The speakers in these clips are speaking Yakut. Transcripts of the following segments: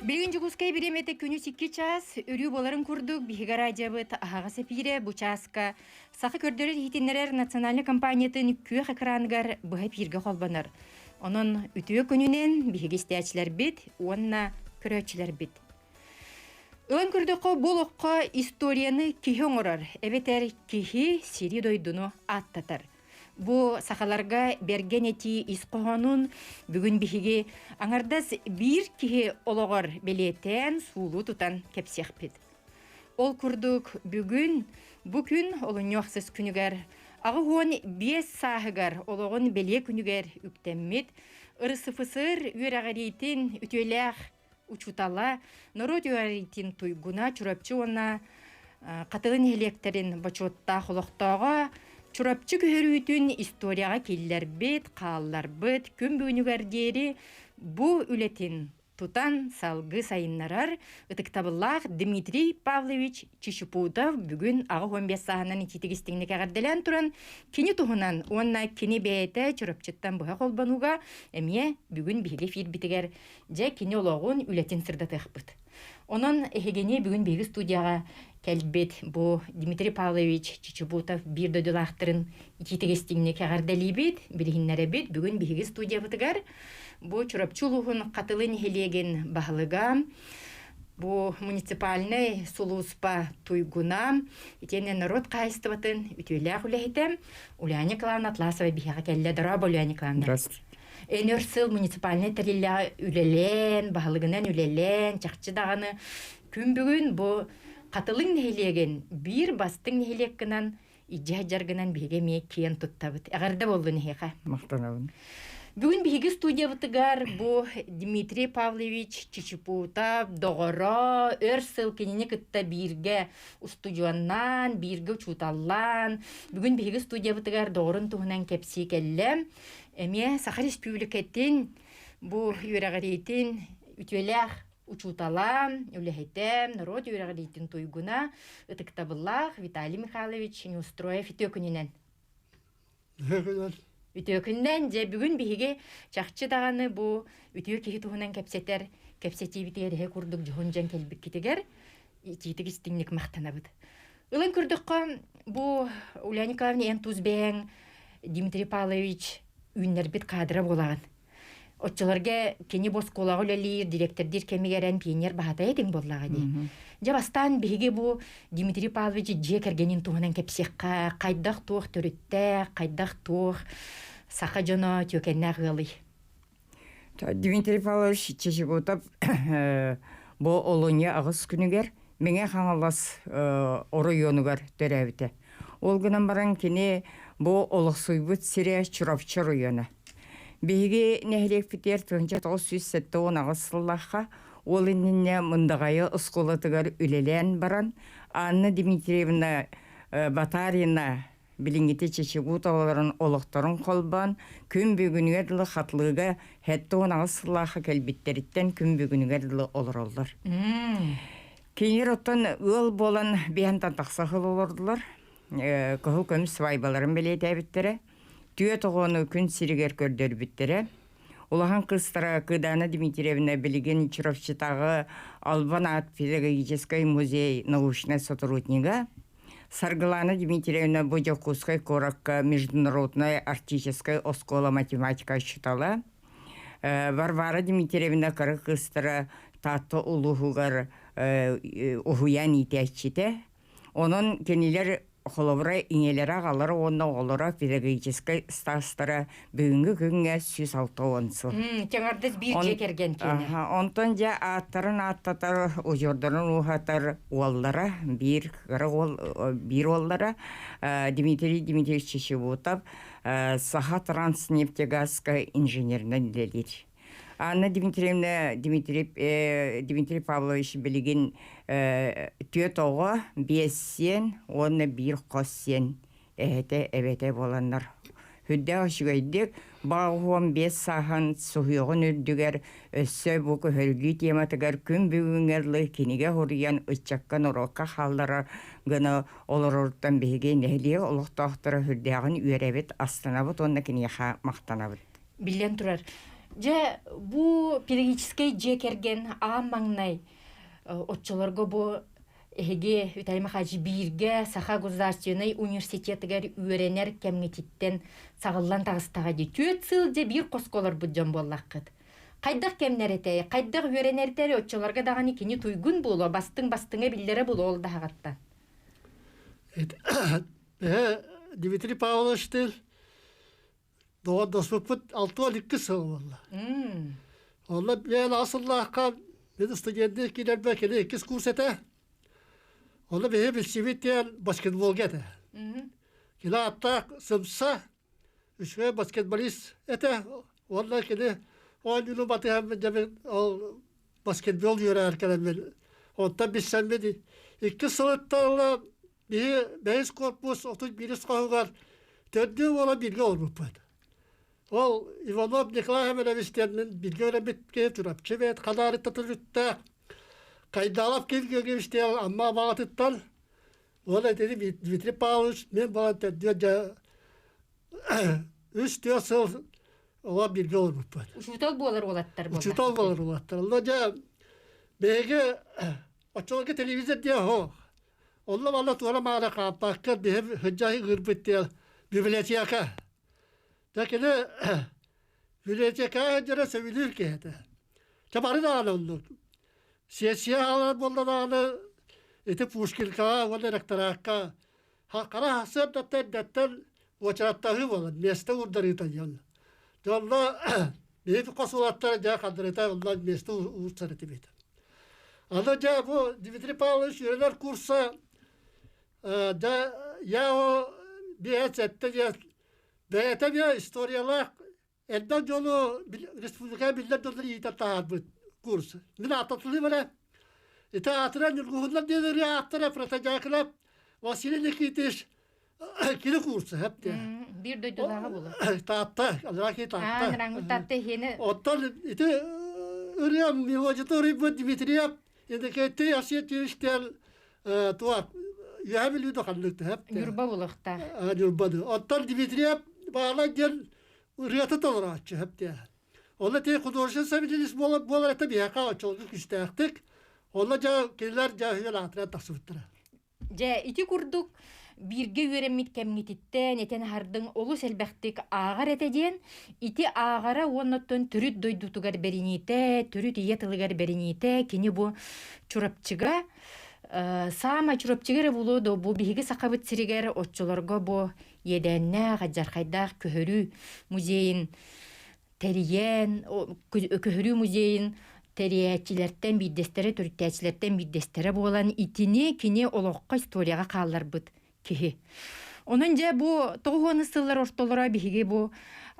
Билигин Дьокуускай бириэмэтэ күнүс 2 чаас, өрүү буоларын курдук биһиги радиобыт аһаҕас эпиирэ бу чааска Саха көрдөрөр-иһитиннэрэр национальнай компаниятын күөх экраныгар быһа эпииргэ холбонор. Онон үтүө күнүнэн биһиги истээччилэрбит уонна көрөөччүлэрбит. Ылан көрдөххө, бу олоххо историяны киһи оҥорор, эбэтэр киһи сири-дойдуну ааттатар. Бу сахаларга бэргэн этии ис хоһоонун бүгүн биһиги аҥардас биир киһи олоҕор бэлиэтээн суулуу тутан кэпсиэхпит. Ол курдук бүгүн бу күн олунньу ахсыс күнүгэр 85 сааһыгар олоҕун бэлиэ күнүгэр үктэммит РСФСР үөрэҕириитин үтүөлээх учуутала, норуот үөрэҕириитин туйгуна Чурапчы уонна Хатылы нэһилиэктэрин бочуоттаах олохтооҕо Чурапчы көһөрүүтүн историяҕа киллэрбит, хаалларбыт, күн бүгүнүгэр диэри бу үлэтин тутан салгыы сайыннарар ытыктабыллаах Дмитрий Павлович Чичипутов бүгүн 85 сааһынан итиитик истиҥник эҕэрдэлээн туран кини туһунан уонна кини бэйэтэ Чурапчыттан быһа холбонууга эмиэ бүгүн биһиги эфирбитигэр дьэ кини олоҕун үлэтин сырдатыахпыт. Онон эһигини бүгүн биһиги студияҕа кэлбит бу Дмитрий Павлович Чичибутов биир дойдулаахтарын итиитик истиҥник эҕэрдэлиибит, билиһиннэрэбит. Бүгүн биһиги студиябытыгар бу Чурапчы улууһун Хатылы нэһилиэгин баһылыга, бу муниципальнай сулууспа туйгуна, итиэннэ норуот хаһаайыстыбатын үтүөлээх үлэһитэ Ульяна Николаевна Атласова биһиэхэ кэллэ. Дорообо, Ульяна Николаевна. Здравствуйте. Эн өр сыл муниципальнай тэриллэҕэ үлэлээн, баһылыгынан үлэлээн, чахчы даҕаны күн бүгүн бу Хатылыҥ нэһилиэгин биир бастыҥ нэһилиэккинэн илдьэ сылдьаргынан биһиги эмиэ киэн туттабыт. Эҕэрдэ буоллун эһиэхэ. Махтанабын. Бүгүн биһиги студиябытыгар бу Дмитрий Павлович Чичипутов доҕоро өр сыл кинини кытта бииргэ устудьуоннаан, бииргэ учууталлаан, бүгүн биһиги студиябытыгар доҕорун туһунан кэпсии кэллэ. Эмиэ Саха Республикатын бу үөрэҕириитин үтүөлээх учуутала, үлэһитэ, норуот үөрэҕириитин туйгуна, ытыктабыллаах Виталий Михайлович Неустроев үтүө күнүнэн. Үтүө күнүнэн. Дьэ, бүгүн биһиги чахчы даҕаны бу үтүө киһи туһунан кэпсэтэр кэпсэтиибитигэр эһэ курдук дьоһун дьон кэлбиккитигэр итиитик истиҥник махтанабыт. Ылан көрдөххө, бу Ульяна Николаевна эн тус бэйэҥ Дмитрий Павлович үүннэрбит каадыра буолаҕын. Оччолорго кини бу оскуолаҕа үлэлиир, дириэктэрдиир кэмигэр эн пионер баһатай этиҥ буоллаҕа дии. Дьэ бастаан биһиги бу Дмитрий Павлович дьиэ кэргэнин туһунан кэпсиэххэ, хайдах-туох төрүттээх, хайдах-туох саха дьоно түөкэннээх ыалый? Дмитрий Павлович Чечегутов бу олунньу аҕыс күнүгэр Мэҥэ Хаҥалас оройуонугар төрөөбүтэ. Ол гынан баран кини бу олохсуйбут сирэ Чурапчы оройуона. Биһиги нэһилиэкпитигэр 1978 сыллаахха ол иннинэ Мындаҕайы оскуолатыгар үлэлээн баран Анна Дмитриевна Батарина билиҥҥити Чечегутоваларын олохторун холбоон күн бүгүнүгэр дылы Хатлыга 78 сыллаахха кэлбиттэриттэн күн бүгүнүгэр дылы олороллор. Кинилэр оттон ыал буолан биһантан тахса сыл олордулар. Кыһыл көмүс свайбаларын бэлиэтээбиттэрэ. Түөрт оҕону күн сиригэр көрдөрбүттэрэ. Улахан кыыстара Кыдаана Дмитриевна билигин Чурапчытааҕы Албан аат педагогическай музей научнай сотруднига. Саргылана Дмитриевна бу Дьокуускай куоракка Международная арктическая оскуола математика учуутала. Варвара Дмитриевна кыра кыыстара Таатта улууһугар уһуйаан иитээччитэ. Онон кинилэр холобура ийэлэрэ аҕалара уонна оҕолоро педагогическай стаастара бүгүҥҥү күҥҥэ 160 сыл. Кэҥэрдэс биир дьиэ кэргэн киэнэ. Онтон дьэ ааттарын ааттатар, удьуордарын ууһатар уоллара, биир кыра уол, биир уоллара Дмитрий Дмитриевич Чечебутов Саха Транснефтегазка инженеринэн үлэлиир. Анна Дмитриевна Дмитрий, Дмитрий Павлович билигин түөрт оҕо, биэс сиэн уонна биир хос сиэн эһэтэ, эбэтэ буоланнар сүрдээх үчүгэйдик 85 сааһын суһуоҕун үрдүгэр өссө бу көһөргүү тематыгар күн бүгүҥҥэ дылы кинигэ суруйан ыччакка норуокка хаалларар гына олороруттан биһиги нэһилиэк олохтоохторо сүрдээҕин үөрэбит, астынабыт уонна киниэхэ махтанабыт. Биллэн турар, Дьэ, бу педагогическай дьиэ кэргэн аан маҥнай оччолорго бу эһиги Виталий Михайлович бииргэ Саха государственнай университетыгар үөрэнэр кэмҥититтэн саҕыллан таҕыстаҕа дии. Түөрт сыл дьэ биир хоско олорбут дьон буоллаххыт. Хайдах кэмнэр этэй, хайдах үөрэнэртэй оччолорго даҕаны кини туйгун буолуо, бастыҥ бастыҥа биллэрэ буолуо ол даһаҕаттан. Эһэ Дмитрий Павловичтыын доҕордоспуппут 62 сыл буолла. Онно бэйэн сыллаахха мин студенттыы киирэрбэр кини иккис курс этэ. Онно биһи билсибит диэн баскетболга этэ. Кини ааттаах сымса, үчүгэй баскетболист этэ. Уонна кини оонньууну батыһаммын дьэ ол баскетбол үөрэҕэр кэлэммин онтон билсэммин икки сылыттан ыла Биһи бэһис корпус 31 хоһугар төрдүө буола бииргэ олорбуппут. Ол Иванов Николай Иванович диэн бииргэ үөрэммит киһи Чурапчы бэйэт Хадаарытта төрүттээх Кайдалов Ким Георгиевич диэн Амма абаҕатыттан уонна итини Дмитрий Павлович мин буолан төрдүө дьэ үс-түөрт сыл оҕо бииргэ олорбуппут. Учуутал буолар уолаттар буоллар. Учуутал буолар уолаттар. Онно дьэ биһиги оччолорго телевизор диэн суох. Онно манна туора-маара хааппакка биһи сылдьа ыырбыт диэн библиотека. Дьэ кини библиотекаҕа сылдьара сөбүлүүр киһи этэ. Дьэ бары даҕаны оннук. Сессия хаалар буолла даҕаны ити Пушкинкаҕа уонна ректоракка хара сарсыардаттан эрдэттэн уочараттаһыы буолар, миэстэ уурдарыыта диэн. Дьэ онно биһиги хос уолаттара дьэ хандарыта онно миэстэ уурсар этибит. Аны дьэ бу Дмитрий Павлович үөрэнэр курса дьэ ЯО 5-7 диэн бэйэтэ эмиэ историялаах элбэх дьону республикаҕа биллэр дьоннор иитэн таһаарбыт курс. Мин ааттатылыым эрэ. Ити аатыра Ньургуһуннар диэн ырыа ааптара Протодьяконов Василий Никитич кини курса хэпте. Биир дойдулааҕа буолар. Таатта, Алраки Таатта. Аа, Таатта иһиэнэ. Оттон ити ырыа мелодията ырыйбыт Дмитриев Иннокентий Асетьевич диэн туох үөһэ Бүлүү ханнык хэпте. Ньурба булуохтаах. Ньурбаны. Оттон Дмитриев Баалай диэн ырыата толорооччу хэпте. Онно ти художественный советниц буолар этэ биһиэхэ оччолорго күүстээхтик. Онно дьэ кинилэр дьэ үһүөн аатыран тахсыбыттара. Дьэ, ити курдук бииргэ үөрэммит кэмҥититтэн этэн аһардыҥ олус элбэхтик ааҕар этэ диэн, ити ааҕара уонна оттон төрүт дойдутугар бэриниитэ, төрүт ийэ тылыгар бэриниитэ кини бу Чурапчыга саамай Чурапчыга эрэ буолуо дуо, бу биһиги Сахабыт сиригэр оччолорго бу иэдээннээх, алдьархайдаах көһөрүү музейын тэрийэн, көһөрүү музейын тэрийээччилэртэн биирдэстэрэ, төрүттээччилэртэн биирдэстэрэ буолан итини кини олоххо историяҕа хаалларбыт киһи. Онон дьэ бу 90 сыллар ортолоро биһиги бу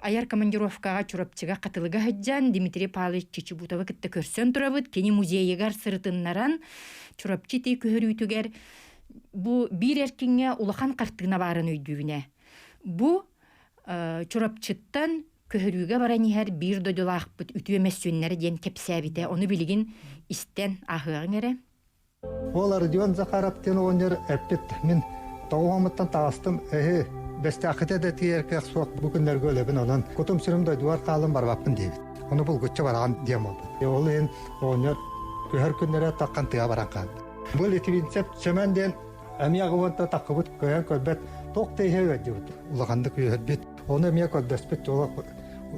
айар командировкаҕа Чурапчыга Хатылыга сылдьан Дмитрий Павлович Чичибутовы кытта көрсөн турабыт. Кини музейыгар сырытыннаран Чурапчы ити көһөрүүтүгэр бу биир эркиҥҥэ улахан хартыына баарын өйдүүбүнэ. Бу Чурапчыттан көһөрүүгэ баран иһэр биир дойдулаахпыт үтүө мөссүөннэрэ диэн кэпсээбитэ. Ону билигин истэн ааһыаҕыҥ эрэ. Ол Родион Захаров диэн оҕонньор эппит мин тоҕуһаммыттан таҕыстым эһи бэстээххитэ да тиийэр кыах суох бу күннэргэ өлөбүн онон кутум сүрүм дойдубар хаалан барбаппын диэбит. Ону булгуччу бараҕын диэн буолбут. Ол иһин оҕонньор көһөр күннэрэ таххан тыа баран хаалбыт. Бу Литвинцев Сэмэн диэн эмиэ аҕабыта таххыбыт көһөн көрбөт туох да иһэ ыалдьыбыт улаханнык үөһэрбит ону эмиэ көрдөспүт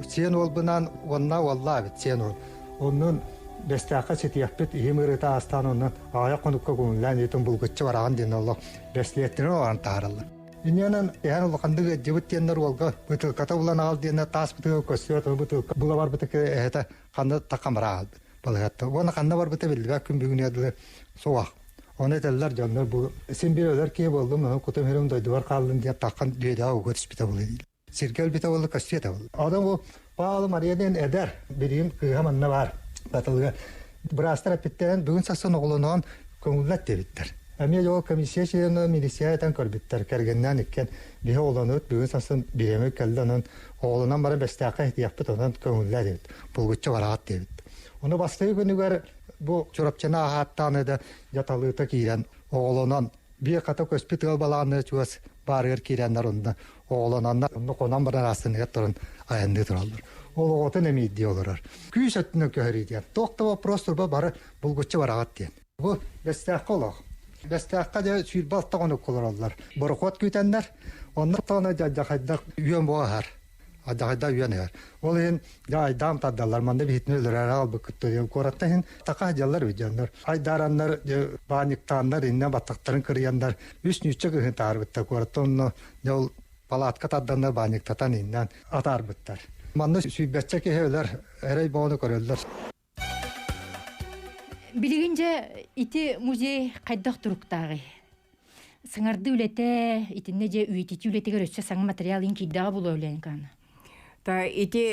сиэн уолбунаан уонна уоллаабыт сиэн уол оннун бэстээххэ ситиэхпит иһим ыарыыта аастаан онно аҕыйах хонукка көҥүллээн иитин булгуччу бараҕын диэн олох бэстилиэттэрин олорон таһаараллар Инньэнэн эһэн улаханнык ыалдьыбыт диэннэр уолга бытыылката булан аҕал диэннэр таас бытыылка көстүбэт бытыылка була барбыта эһэтэ ханна такамара аҕалбыт балыһатта уонна ханна барбыта биллибэт күн бүгүнү дылы суох Ону этэллэр дьоннор бу син биир өлөр киһи буоллум, ону кутум сүрүм дойдубар хааллын диэн таххан дүөдэҕэ уга түспүтэ буолуо дииллэр. Сиргэ өлбүтэ буолла көстүө буолла. Ону бу Павел Мария диэн эдэр билигин кыыһа манна баар батылыга быраастар эппиттэрин бүгүн сарсын оҕолоноон көҥүллэт диэбиттэр. Эмиэ ол комиссия члены милиция этэн көрбүттэр кэргэннээн иккиэн биһи оҕолонут бүгүн сарсын бириэмэ кэллэ онон оҕолонон баран бэстээххэ иһитиэхпит онон көҥүллээ диэбит булгуччу бараҕат диэбит. Ону бастакы күнүгэр Бу Чурапчыны аһааттаан да дьаталыыта киирэн оҕолонон биир хата көспүт ыал балаҕанныгар чугас баарыгар киирэннэр онно оҕолононнор онно хонон баран астыныгар туран айанныы тураллар. Ол оҕотун эмиийдии олорор. Күүс өттүнэн көһөрүү диэн. Туох да вопрос турба бары булгуччу бараҕыт диэн. Бу Бэстээххэ олох. Бэстээххэ дьэ 26 хонук олороллор. Борохуот күүтэннэр, онно тоҕо дьадьахайдах үөн буоһар. Адьахайда үөн ыһар. Ол иһин дьэ айдаам тардаллар, манна биһитини өлөрөөрү аҕалбыккыт диэн куораттан иһин така дьаллар үһү дьоннор. Айдаараннар, дьэ баанньыктааннар, иннэ баттахтарын кырыйаннар үс ньүүччэ кыһын таарбыттар куораттан онно дьэ ол палатка тарданнар баанньыктатан иннэн атаарбыттар. Манна сүүрбэччэ киһи өлөр, эрэй боҕону көрөллөр. Билигин дьэ ити музей хайдах туруктааҕый? Саҥардыы үлэтэ, итиннэ дьэ үйэтитии үлэтигэр өссө саҥа материал иин киирдэҕэ буолуо үлээн каана. Та ити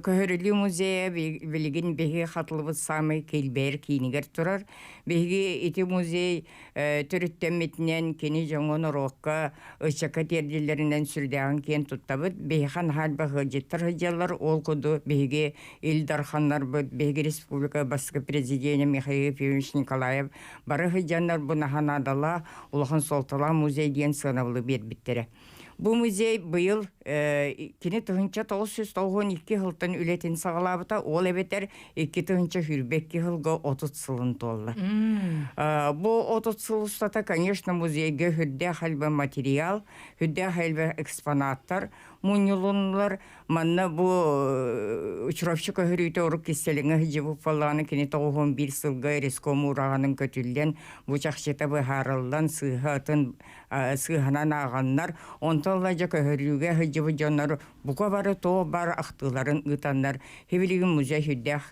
көһөрүлүү музейа билигин биһиги хатылыбыт саамай килбэйэр киинигэр турар. Биһиги ити музей төрүттэммитинэн кини дьоҥҥо норуокка ыччакка тиэрдиллэринэн сүрдээҕин киэн туттабыт. Биһиэхэ наһаа элбэх ыалдьыттар сылдьаллар. Ол курдук биһиги Ил Дарханнарбыт, биһиги республика бастакы президенэ Михаил Ефимович Николаев бары сылдьаннар бу наһаа наадалаах, улахан суолталаах музей диэн сыанабылы биэрбиттэрэ. Бу музей быйыл кини 1992 сылтан үлэтин саҕалаабыта, ол эбэтэр 2022 сылга 30 сылын туолла. Бу 30 сыл устата, конечно, музейга үрдээх элбэх материал, үрдээх элбэх экспонаттар мунньулуннулар. Манна бу Чурапчы көһөрүүтэ урук кистэлэҥэ сылдьыбыт буоллаҕына, кини 91 сылга реском уураҕынан көтүллэн, бу чахчыта быһаарыллан, сыыһа атын сыыһанан ааҕаннар, онтон ыла дьэ көһөрүүгэ сылдьыбыт дьоннор бука бары туох баар ахтыыларын ыытаннар, сибилигин музей сүрдээх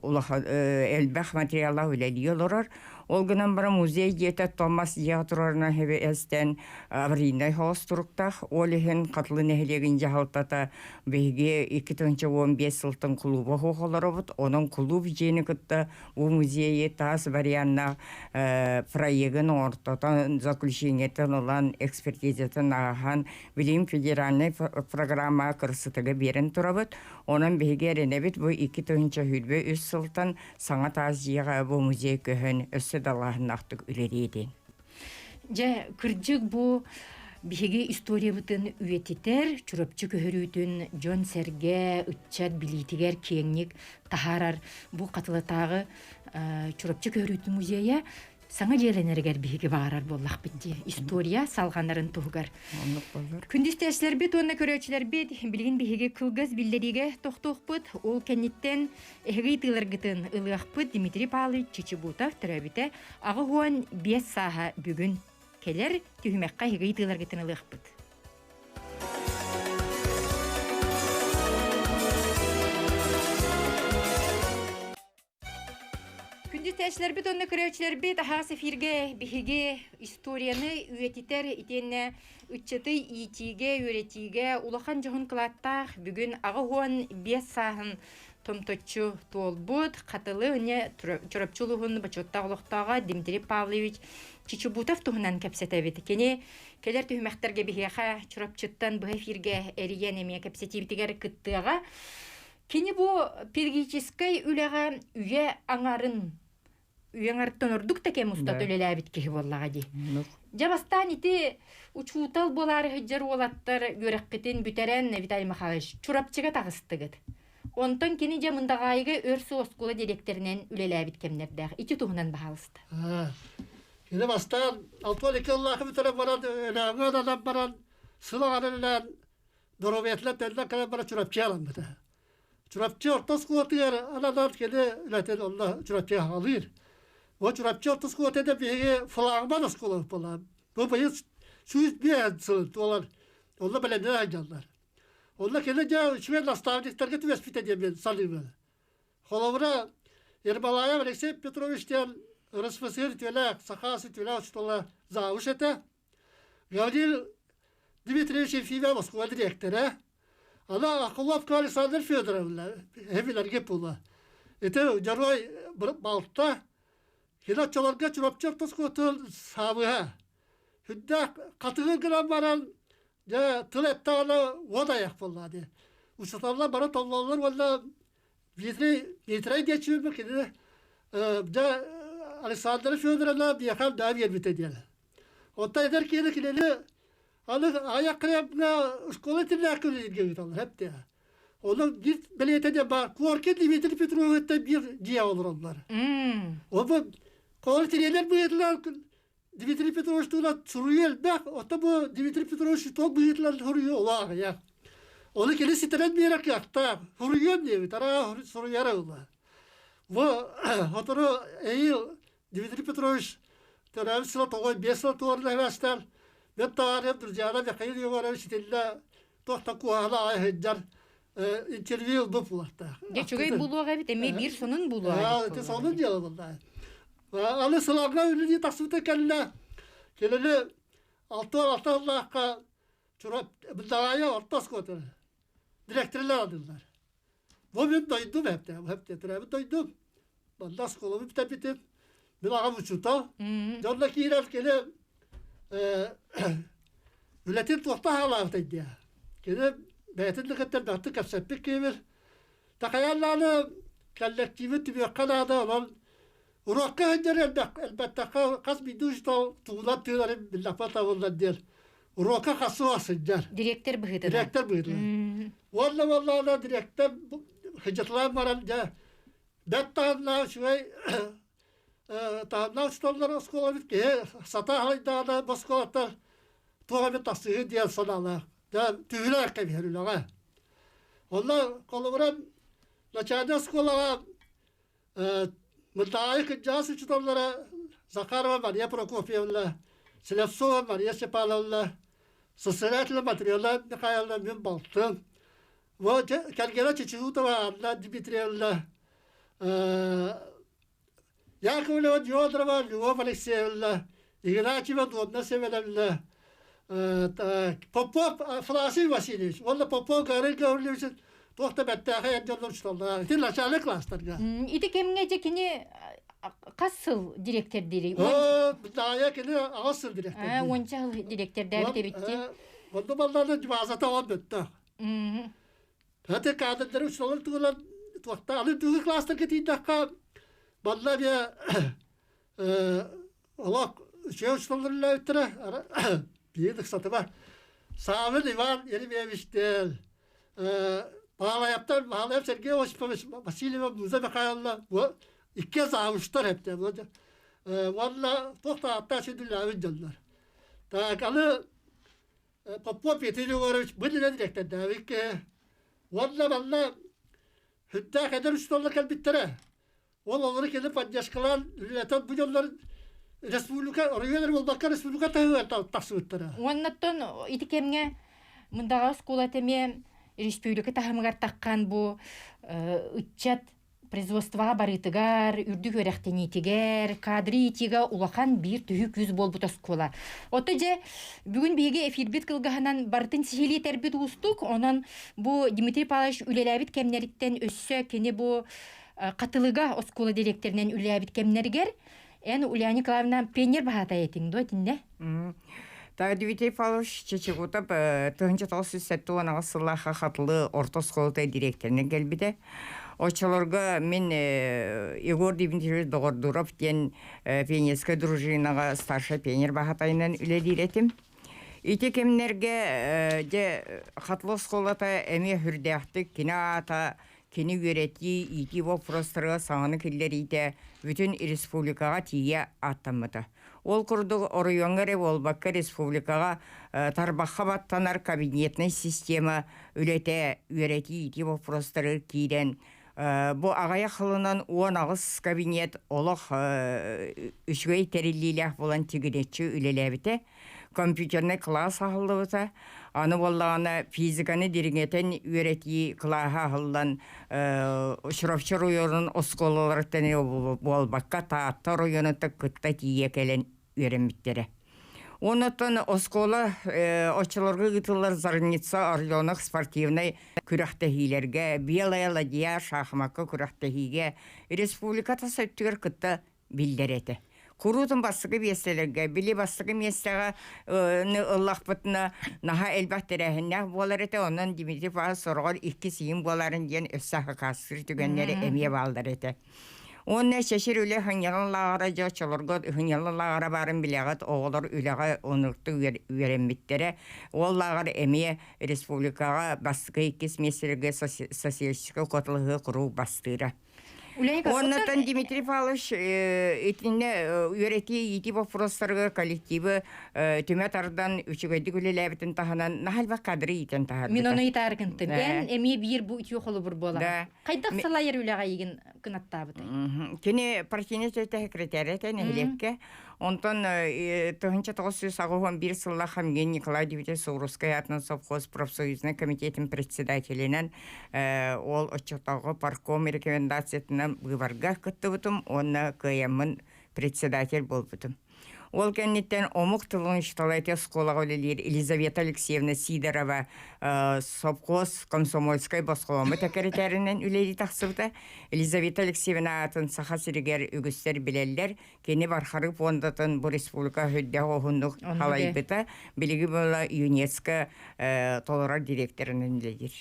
улахан элбэх материаллаах үлэлии олорор. Ол гынан баран музей дьиэтэ Томас дьиэҕэ турарынан эстэн аварийнай соҕус туруктаах. Ол иһин Хатылы нэһилиэгин дьаһалтата биһиги 2015 сылтан кулууба суох олоробут. Онон кулууп дьиэни кытта бу музейы таас варианнаах проегын оҥортотон, заключениетын ылан, экспертизатын ааһан, билигин федеральнай программаҕа кырсытыга биэрэн турабыт. Онон биһиги эрэнэбит бу 2023 сылтан саҥа таас дьиэҕэ бу музей көһөн өссө далааһыннаахтык үлэлиэ диэн. Дьэ, кырдьык бу биһиги историябытын үйэтитэр, Чурапчы көһөрүүтүн дьон-сэргэ, ыччат билиитигэр киэҥник таһаарар бу Хатылатааҕы Чурапчы көһөрүүтүн музейа саҥа дьиэлэнэригэр биһиги баҕарар буоллахпыт дии история салҕанарын туһугар. Күндү истээччилэрбит уонна көрөөччүлэрбит билигин биһиги кылгас биллэриигэ тохтуохпут. Ол кэнниттэн эһиги ыйытыыларгытын ылыахпыт Дмитрий Павлович Чичибутов төрөөбүтэ 85 сааһа бүгүн кэлэр түһүмэххэ эһиги ыйытыыларгытын ылыахпыт. Күндү истээччилэрбит уонна көрөөччүлэрбит аһаҕас эфиргэ биһиги историяны үйэтитэр итиэннэ ыччаты иитиигэ, үөрэтиигэ улахан дьоһун кылааттаах бүгүн 85 сааһын томточчу туолбут Хатылы уонна Чурапчы улууһун бочуоттаах олохтооҕо Дмитрий Павлович Чичибутов туһунан кэпсэтэбит. Кини кэлэр түһүмэхтэргэ биһиэхэ Чурапчыттан быһа эфиргэ эрийэн эмиэ кэпсэтиибитигэр кыттыаҕа. Кини бу педагогическай үлэҕэ үйэ аҥарын үйэ аҥарыттан ордук да кэм устата үлэлээбит киһи буоллаҕа дии. Дьэ бастаан ити учуутал буолаары сылдьар уолаттар үөрэххитин бүтэрэн Виталий Михайлович Чурапчыга таҕыстыгыт. Онтон кини дьэ Мындаҕаайыга өр сыл оскуола дириэктэринэн үлэлээбит кэмнэрдээх. Ити туһунан баһаалыста. Кини бастаан 62 сыллаахы бүтэрэн баран, Өлөөҥҥө ананан баран, сыл аҥарын үлэлээн доруобуйатынан төннөн кэлэн баран Чурапчы аламмыта. Чурапчы орто оскуолатыгар ананан кини үлэтин онно Чурапчыга хаалыыр. Бу Чурапчы орто оскуолата да биһиги флагман оскуолабыт буолла. Бу быйыл 105 сыл туолар. Онно бэлэмнэнэ сылдьаллар. Онно кини дьэ үчүгэй наставниктарга түбэспитэ диэн мен саныыбын. Холобура, Ермолаев Алексей Петрович диэн РСФСР үтүөлээх, Саха үтүөлээх учуутала завуч этэ. Гаврил Дмитриевич Ефимов оскуола дириэктэрэ. Ана Акуловка Александр Федоровна эбилэргэ була. Ити дьоруой балта кини оччолорго Чурапчы ортоскуотун саабыһа. Хүндээх хатыгыр гынан баран дьэ тыл эттэҕинэ уот айах буолла дии. Учууталлар бары толлоллор уонна Дмитрий Дмитрий диэччибит кинини дьэ Александра Федоровна биэхэ да биэрбитэ диэн. Оттон эдэр киһи кинини аны аяк кырыабына школа тиллээхкэ үлэлииргэ ыыталлар эптэ. Онон биир бэлиэтэ диэн баар, Коркин Дмитрий Петровичтан биир дьиэ олороллор. Ол бу Колор тириэнэр быһыытынан Дмитрий Петрович тула суруйуу элбэх, оттон бу Дмитрий Петрович туох быһыытынан суруйуу олох аҕыйах. Ону кини ситэрэн биэрэр кыахтаах, суруйуом диэбит, араа суруйара ылла. Бу сотору эйил Дмитрий Петрович төрөөбүт сыла 95 сыл туорна эбэстэр, мен таарыйам друзьяна Михаил Егорович итиннэ туох да куһаҕана аҕай сылдьар интервью ылбыт буолуохтаах. Дьэ үчүгэй булуох эбит, эмиэ биир сонун булуох эбит. Ити сонун дьыала буолла. Аны сыларга үлэлии тахсыбыта кэллэ. Кинини 66 сыллаахха Чурап Быдаайа орто оскуолатын директорлар адыллар. Бу мин дойдум эптэ, бу эптэ төрөөбүт дойдум. Манна оскуолабын бүтэрбитим. Мин аҕам учуутал. Дьонно киирэр кини үлэтин туохта хаалаабытай диэ. Кини бэйэтин да кытта элбэхтик кэпсэппит киһибит. Такайааллааны коллективы түмүөххэ наада, онон уруокка сылдьар элбэттэххэ хас биирдии учуутал тугунан тыынарын биллэхпэ табыллар диэн уруокка хасыа сылдьар. Директор быһыытынан. Директор быһыытынан. Уонна буоллаҕына директор сылдьыталаан баран дьэ бэрт таһымнаах үчүгэй таһымнаах учууталлар оскуолабыт киһи сатаа халайдаҕына бу оскуолаттан туох эмит тахсыһы диэн санаалаах. Дьэ түһүлэр кэбиһэр үлэҕэ. Онно холобура начальнай оскуолаҕа Мындаҕайы кырдьаҕас учууталлара Захарова Мария Прокопьевна, Слепцова Мария Степановна, Сосредательна Матрена Михайловна мин балтым, кэргэнэ Чеченутова Анна Дмитриевна, Яковлева Федорова Любовь Алексеевна, Игнатьева Донна Семеновна, Попов Афанасий Васильевич уонна Попов Гаврил Гаврильевич туох да бэртээхэй эр дьоннор учууталлара. Ити начальник класстарга. Ити кэмҥэ дьэ кини хас сыл директордиирий? Даайа кини аҕыс сыл директордиир. Уонча сыл директордээбит эбитти. Онно баллааны базата он бүттэ. Хаты кадрдары учууталлар тугулар туохта аны дүгү класстарга тиийдэххэ балла биэ олох үчүгэй учууталлар үлэлээбиттэрэ биир ыксатыба Савин Иван Еремеевичтeel Баалайаптар Баалаев Сергей Осипович Васильева Муза Михайловна бу икки завуштар эптэ уонна туох да ааттаах сүдүлээбит дьоннор. Так аны Попов Петр Егорович бу иннинэ дириэктэрдээбит киһи уонна манна сүрдээх эдэр учууталлар кэлбиттэрэ. Ол олору кини поддержкалаан үлэлэтэн бу дьоннор республика оройуон буолбакка республика таһыгар тахсыбыттара. Уоннаттан ити кэмҥэ Мындаҕа оскуолата эмиэ республика таһымыгар таххан бу ыччат производствоҕа барыытыгар, үрдүк үөрэхтэниитигэр, кадры иитиигэ улахан биир түһүү күүс буолбут оскуола. Ото дьэ, бүгүн биһиги эфирбит кылгаһынан барытын сиһилии этэрбит уустук, онон бу Дмитрий Павлович үлэлээбит кэмнэриттэн өссө кини бу Хатылыга оскуола дириэктэринэн үлэлээбит кэмнэригэр эн Ульяна Николаевна пионер баһаатай этиҥ дуо итиннэ? Дмитрий Павлович Чечекутов 1978 сыллаахха Хатылы орто оскуолата дириэктэринэн кэлбитэ. Оччолорго мин Егор Дмитриевич Доҕордуров диэн пионерскай дружинаҕа старшай пионер баһаатайынан үлэлиир этим. Ити кэмнэргэ дьэ Хатылы оскуолата эмиэ сүрдээхтик кини аата Кини үөрэтии, иитии боппуруостарыгар саҥаны киллэриитэ бүтүн республикаҕа тиийэ ааттаммыта. Ол курдук оройуоҥҥа эрэ буолбакка республикаҕа тарбахха баттанар кабинетнай система үлэтэ үөрэтии, иитии боппуруостарыгар киирэн бу аҕыйах сылынан 18 кабинет олох үчүгэй тэриллиилээх буолан тигинэччи үлэлээбитэ. Компьютернай кылаас аһыллыбыта. Аны буоллаҕына физиканы дириҥэтэн үөрэтии кылааһа аһыллан Чурапчы оройуонун оскуолаларыттан буолбакка Таатта оройуонуттан кытта тиийэ кэлэн үөрэммиттэрэ. Оннуттан оскуола оччолорго ыытыллар Зарница Орленок спортивнай күрэхтэһиилэргэ, Белая ладья шахмакка күрэхтэһиигэ республика тас өттүгэр кытта биллэр этэ. Куруутун бастакы миэстэлэргэ, били бастакы миэстэҕэ ыллахпытына наһаа элбэх тэрээһиннээх буолар этэ, онон Дмитрий Павлович сороҕор иккис иин буоларын диэн өссө хакаастыыр түгэннэри эмиэ бааллар этэ. Уонна чэчир үлэ сынньалаҥ лааҕыра дьэ оччолорго сынньалаҥ лааҕыра баарын билэҕит, оҕолор үлэҕэ оннуктук үөрэммиттэрэ. Ол лааҕыр эмиэ республикаҕа бастакы иккис миэстэлэргэ социалистическай куоталаһыы куруук бастыыра. Оннотон Дмитрий Павлович итиннэ үөрэтии иитии боппуруостарыгар коллективы түмэ тардан үчүгэйдик үлэлээбитин таһынан наһаа элбэх кадры иитэн таһаарбыта. Мин ону ыйытааргынтым. Эн эмиэ биир бу үтүө холобур буолаҕын. Хайдах салайар үлэҕэ эйигин кынаттаабытай? Кини партийнай секретарь этэ нэһилиэккэ. Онтон 1981 сыллаах Хамгин Николай Дмитриевич Саурскай аатынан совхоз профсоюзнай комитетин председателинэн ол оччотооҕу парком рекомендациятынан быыбарга кыттыбытым уонна кыайаммын председатель буолбутум. Ол кэнниттэн омук тылын учуутала оскуолаҕа үлэлиир Елизавета Алексеевна Сидорова совхоз комсомольскай босхоломмут сэкирэтээринэн үлэлии тахсыбыта. Елизавета Алексеевна аатын Саха сиригэр үгүстэр билэллэр. Кини Бархары пуондатын бу республика үрдээх уһуннук халайбыта. Билиги буола ЮНЕСКО толорор директорынан үлэлиир.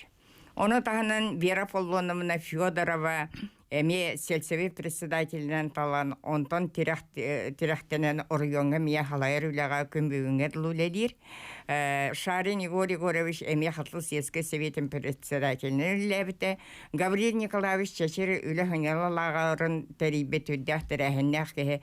Ону таһынан Вера Аполлоновна Федорова эмиэ сельсовет председателинэн талан, онтон тирэхтэнэн оройуоҥҥа эмиэ халайар үлэҕэ күн бүгүҥҥэ дылы үлэлиир. Шарин Егор Егорович эмиэ Хатыл сельскэй советын председателинэн үлэлээбитэ. Гаврил Николаевич Чэчир үлэ сынньалалааҕарын тэрийбит үрдээх тэрээһиннээх киһи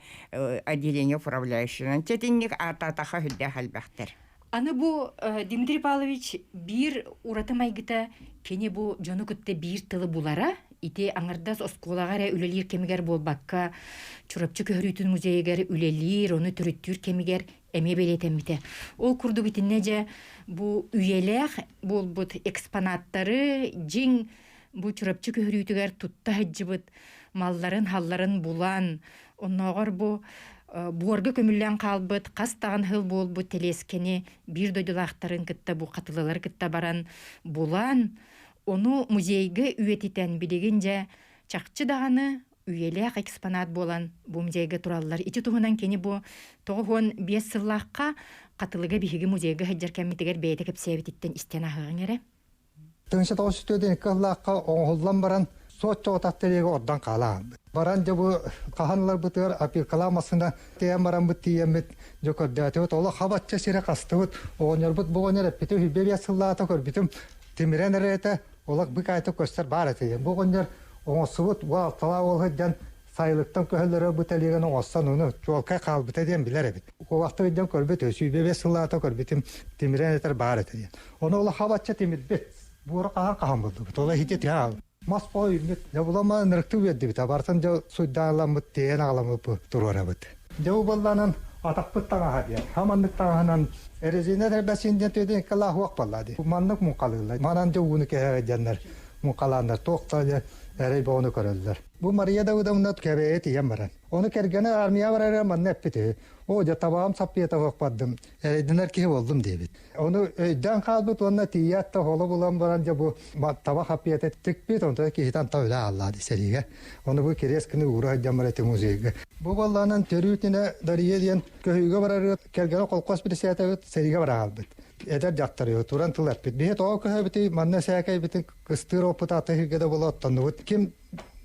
отделение управляющайынан чэтинник аатаатаха үрдээх элбэхтэр. Аны бу Дмитрий Павлович биир ураты майгыта кини бу дьону кытта биир тылы булара ити аҥардас оскуолаҕа эрэ үлэлиир кэмигэр буолбакка Чурапчы көһөрүүтүн музейыгар үлэлиир, ону төрүттүүр кэмигэр эмиэ бэлиэтэммитэ. Ол курдук итиннэ дьэ бу үйэлээх буолбут экспонаттары дьиҥ бу Чурапчы көһөрүүтүгэр тутта сылдьыбыт малларын-халларын булан, оннооҕор бу буорга көмүллэн хаалбыт хас даҕаны сыл буолбут тэлиэскэни биир дойдулаахтарын кытта бу хатылылары кытта баран булан, ону музейга үйэтитэн билигин дьэ чахчы даҕаны үйэлээх экспонат буолан бу музейга тураллар. Ити туһунан кини бу 95 сыллаахха Хатылыга биһиги музейга сылдьар кэммитигэр бэйэтэ кэпсээбититтэн истэн ааһыаҕыҥ эрэ. Тыһыынча 904 ыллаахха оҥоһуллан баран суот-чоҕотах тэриэгэ ордон хаалаан. Баран дьэ бу хаһан ыларбытыгар опилкалаах массыына тиийэн бараммыт тиийэммит дьэ көрдөөтүбүт. Олох хабачча сирэ хастыбыт. Оҕонньорбут бу оҕонньор эппитэ үһүйбэ биэс сыллаата көрбүтүм тимирэн эрэ этэ олох бык-айтык көстөр баар этэ. Бу оҕонньор оҥостубут бу алталаах уол сылдьан сайылыктан көһөллөрө бу тэлиэгэн оҥостон ону чуолкай хаалбыта диэн билэр эбит. Куобахта өйдөн көрбүт, сүүбэ биэс сыллаата көрбүтүм тимирэн этэр баар этэ диэн. Ону улахабачча тимирбит. Буора хаһан хаһан булдубут. Ола хити тиһаал. Мас по үүммүт. Дьэ булама ынырыктыы үөрдүбүт. Абартан дьэ суйдааламмыт, тиэйэн аҕаламмыт туруорабыт. Дьэ бу буоллаанан атахпыт таҥаһа диэн. Хаманнык таҥаһынан резина тэрбэсин диэн түөтэн иккалаах уох балла дии. Маннык муҥхалыыллар. Манан дьэ ууну кэһэҕэ диэннэр муҥхалааннар туох да дьэ эрэй боҕону көрөллөр. Бу Мария Давыдовна кэбэйэ тиийэн баран. Ону кэргэнэ армия барара манна эппит үһү. Оо, дьэ табаҕым саппыйата суох бардым, эрэйдэнэр киһи буоллум диэбит. Ону өйдөөн хаалбыт уонна тиийээт да холо булан баран дьэ бу таба хаппыйата тикпит, онтон киһитэн та үлэ ааллаа дии сэриигэ. Ону бу кириэс гына уура сылдьан баран ити музейга. Бу буоллаанан төрүүтүнэ Дария диэн көһүүгэ барары кэргэнэ холкуос председателбит сэриигэ бара хаалбыт. Эдэр дьахтар туран тыл эппит. Биһи тоҕо көһөбүтүй, манна сээкэйбитин кыстыыр оппут аты сиргэ да буола оттоннубут. Ким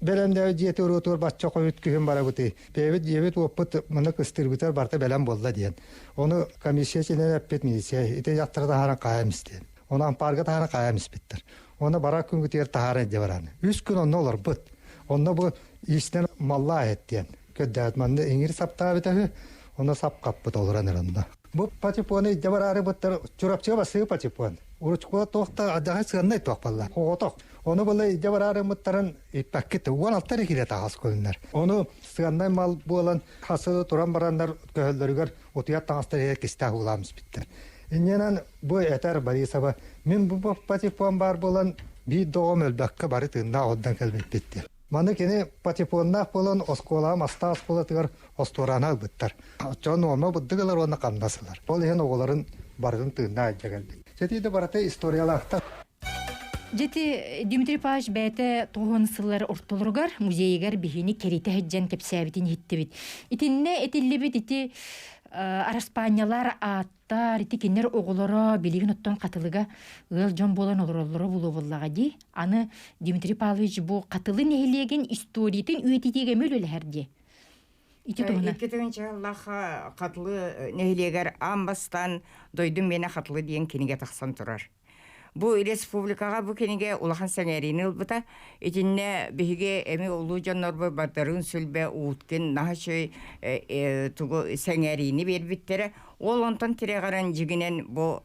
бэлэмнээбит дьиэтэ уруотугар бачча хойут күһүн барабытый. Бэйэбит дьиэбит уоппут маны кыстыырбытыгар барыта бэлэм буолла диэн. Ону комиссия чилиэнэ эппит милиция ити дьахтары таһааран хаайан истиэн. Ону ампаарга таһааран хаайан испиттэр. Ону барар күнгүтүгэр таһааран илдьэ баран. Үс күн онно олорбут. Онно бу иистэн маллаа эт диэн. Көрдөөт манна иҥир саптаабыта үһү. Ону сап хаппыт олорон эрэнна. Бу патефоны илдьэ бараары быттар Чурапчыга басыы патефон. Уручкула туох да адьаһы сыаннай туох балла. Оҕотох. Ону была илдьэ бараары мыттарын иппаккит 16 эрэ килэ таҕас көлүннэр. Ону сыаннай мал буолан хасы туран бараннар көһөллөрүгэр утуйар таҥастар иһэ кистээх уулаан испиттэр. Инньэнэн бу этэр Борисова мин бу патефон баар буолан биир доҕом өлбөккө бары тыыннаах онтон кэлбиппит диэн. Маны кини патефоннаах буолан оскуолаҕа мастаах оскуолатыгар остуорааны ылбыттар. Оччоҕо нуорма бурдук ылар уонна хамнас ылар. Ол иһин оҕолорун барытын тыыннаах илдьэ кэлбит. Сэтиитэ барыта историялаахтар. Дьити Дмитрий Павлович бэйэтэ тоҕуһун сыллар ортолоругар музейыгар биһини кэритэ сылдьан кэпсээбитин иһиттибит. Итиннэ этиллибит ити араспаанньалар ааттар, ити кинилэр оҕолоро билигин оттон Хатылыга ыал дьон буолан олороллоро буолуо буоллаҕа дии. Аны Дмитрий Павлович бу Хатылы нэһилиэгин историятын үйэтитиигэ эмиэ үлэлэһэр дии. Ити туһунан. 2 тыһыынча Хатылы нэһилиэгэр аан бастаан «Дойдум миэнэ Хатылы» диэн кинигэ тахсан турар. Бу республикаҕа бу кинигэ улахан сэҥээриини ылбыта. Итиннэ биһиги эми улуу дьоннорбут Бардарын Сүлбэ, Уткин наһаа үчүгэй тугу сэҥээриини биэрбиттэрэ. Ол онтон тирэҕирэн дьигинэн бу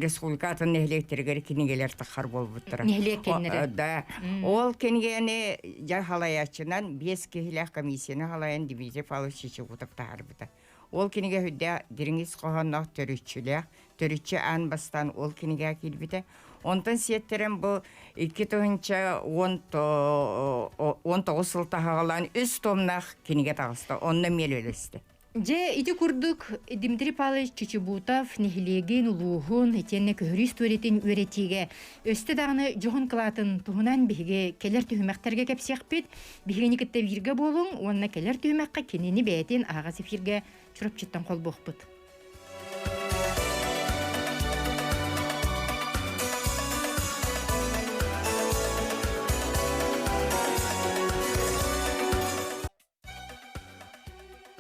республика атын нэһилиэктэригэр кинигэлэр таххар буолбуттара. Нэһилиэк кэннэрэ. Да. Ол кинигэни дьэ халайааччынан биэс киһилээх комиссияны халайан Дмитрий Павлович Чичигутов таһаарбыта. Ол кинигэ үрдээх дириҥ ис хоһоонноох төрүччүлээх, төрүччү аан бастаан ол кинигэ киирбитэ. Онтон сиэттэрэн бу 2019 сыл таһаҕалаан үс томнаах кинигэ таҕыста. Онно миэл өлөстө. Дьэ, ити курдук Дмитрий Павлович Чичибутов нэһилиэгин, улууһун, итиэннэ көһөрүү историятын үөрэтиигэ өстө даҕаны дьоһун кылаатын туһунан биһиги кэлэр түһүмэхтэргэ кэпсиэхпит. Биһигини кытта бииргэ буолуҥ уонна кэлэр түһүмэххэ кинини бэйэтин аһаҕас эфиргэ Чурапчыттан холбуохпут.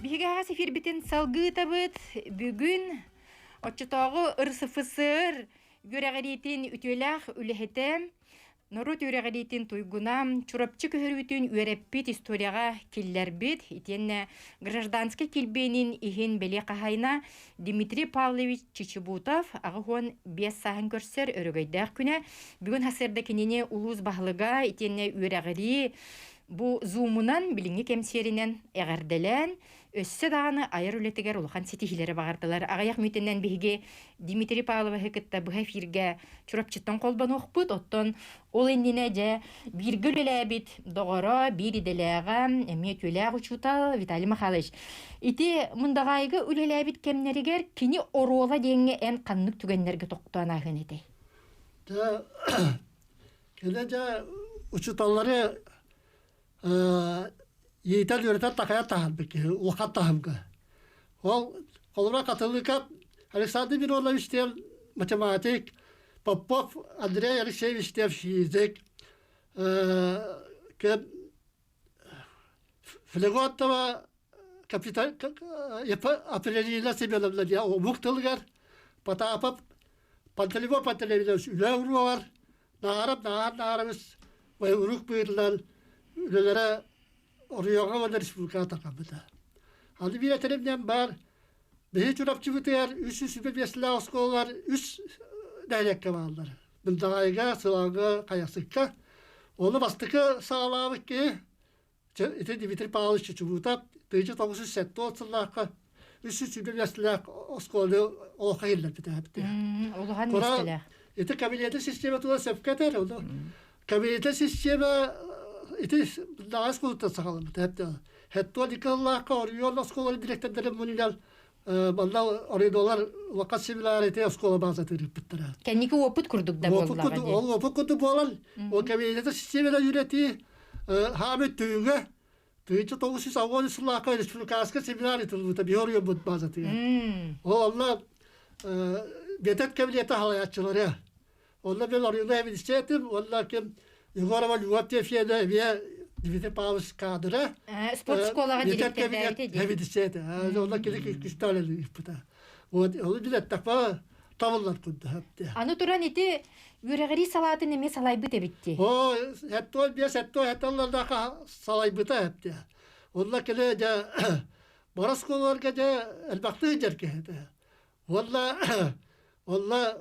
Биһиги аһаҕас эфирбитин салгыытабыт. Бүгүн оччотооҕу РСФСР үөрэҕириитин үтүөлээх үлэһитэ, норуот үөрэҕириитин туйгуна, Чурапчы көһөрүүтүн үөрэппит историяҕа киллэрбит, итиэннэ гражданскай килбиэнин иһин бэлиэ хаһаайына Дмитрий Павлович Чичибутов 85 сааһын көрсөр өрөгөйдөөх күнэ. Бүгүн сарсыарда кинини улуус баһылыга итиэннэ үөрэҕирии Бу зумунан билиҥҥи кэмсиэринэн эҕэрдэлээн, өссө даҕаны айар үлэтигэр улахан ситиһиилэри баҕардылар. Аҕыйах мүнүүтэнэн биһиги Дмитрий Павловиһы кытта быһа эфиргэ Чурапчыттан холбонуохпут. Оттон ол иннинэ дьэ бииргэ үлэлээбит доҕоро, биир идэлээҕэ, эмиэ үтүөлээх учуутал Виталий Михайлович. Ити Мындаҕаайыга үлэлээбит кэмнэригэр кини оруола диэҥҥэ эн ханнык түгэннэргэ тохтоон ааһыан этэй? Дьэ, Кэлэ дьэ учууталлары иитэн үөрэтэн такайан таһаарбыт киһи улахан таһымга. Ол холобура Хатылыка Александр Миронович диэн математик, Попов Андрей Алексеевич диэн физик, Флегонтова капитан Апрелина Семеновна диэн омук тылыгар Потапов Пантелеймон Пантелеймонович үлэ уруогар Наарап Наар Наарабыс урук быырынан үлэлэрэ оройуоҥҥа уонна республикаҕа тарҕаммыта. Аны биир этэрим баар биһи Чурапчыбытыгар 325 сыллаах оскуолалар үс нэһилиэккэ бааллар. Мындаҕайга, Сылаҥга, Хайахсыкка. Ону бастакы саҕалаабыт киһи Ити Дмитрий Павлович Чучубутов 1970 сыллаахха 325 сыллаах оскуоланы олоххо киллэрбитэ. Улахан миэстэлээх. Ити кабинеты система тула сөпкө этэр. Ону кабинеты система ити наҕас кулуттан саҕаламмыта. Хеттуон икки оройуон оскуолаларын директордарын мунньан манна оройуоннар улахан семинар ити оскуола баазатын ыыппыттара. Кэнники опыт курдук да буоллаҕа дии. Ол опыт курдук буолан, ол кабинеты системаны үөрэтии Хаамыт түһүгэ 1990 сыллаахха республиканскай семинар ыытыллыбыта биһи оройуоммут базатыгар. Ол онно Бетет кабинета халайааччылары. Онно мен оройуонна эбидиссиэтим, уонна ким Егорова Любовь Тефьевна эмиэ Дмитрий Павлович каадыра. Спорт школаҕа директордээбитэ дии. Эбидиссиэтэ. Онно кини күстэ үлэлииппитэ. Вот, ол билеттэхпэ табыллар курдук. Аны туран ити Үөрэҕирии салаатын эмиэ салайбыт эбит дии. Оо, 75, 77 сыллардаахха салайбыта эбит. Онно кини дьэ бары оскуолаларга дьэ элбэхтик сылдьар киһи этэ. Уонна онно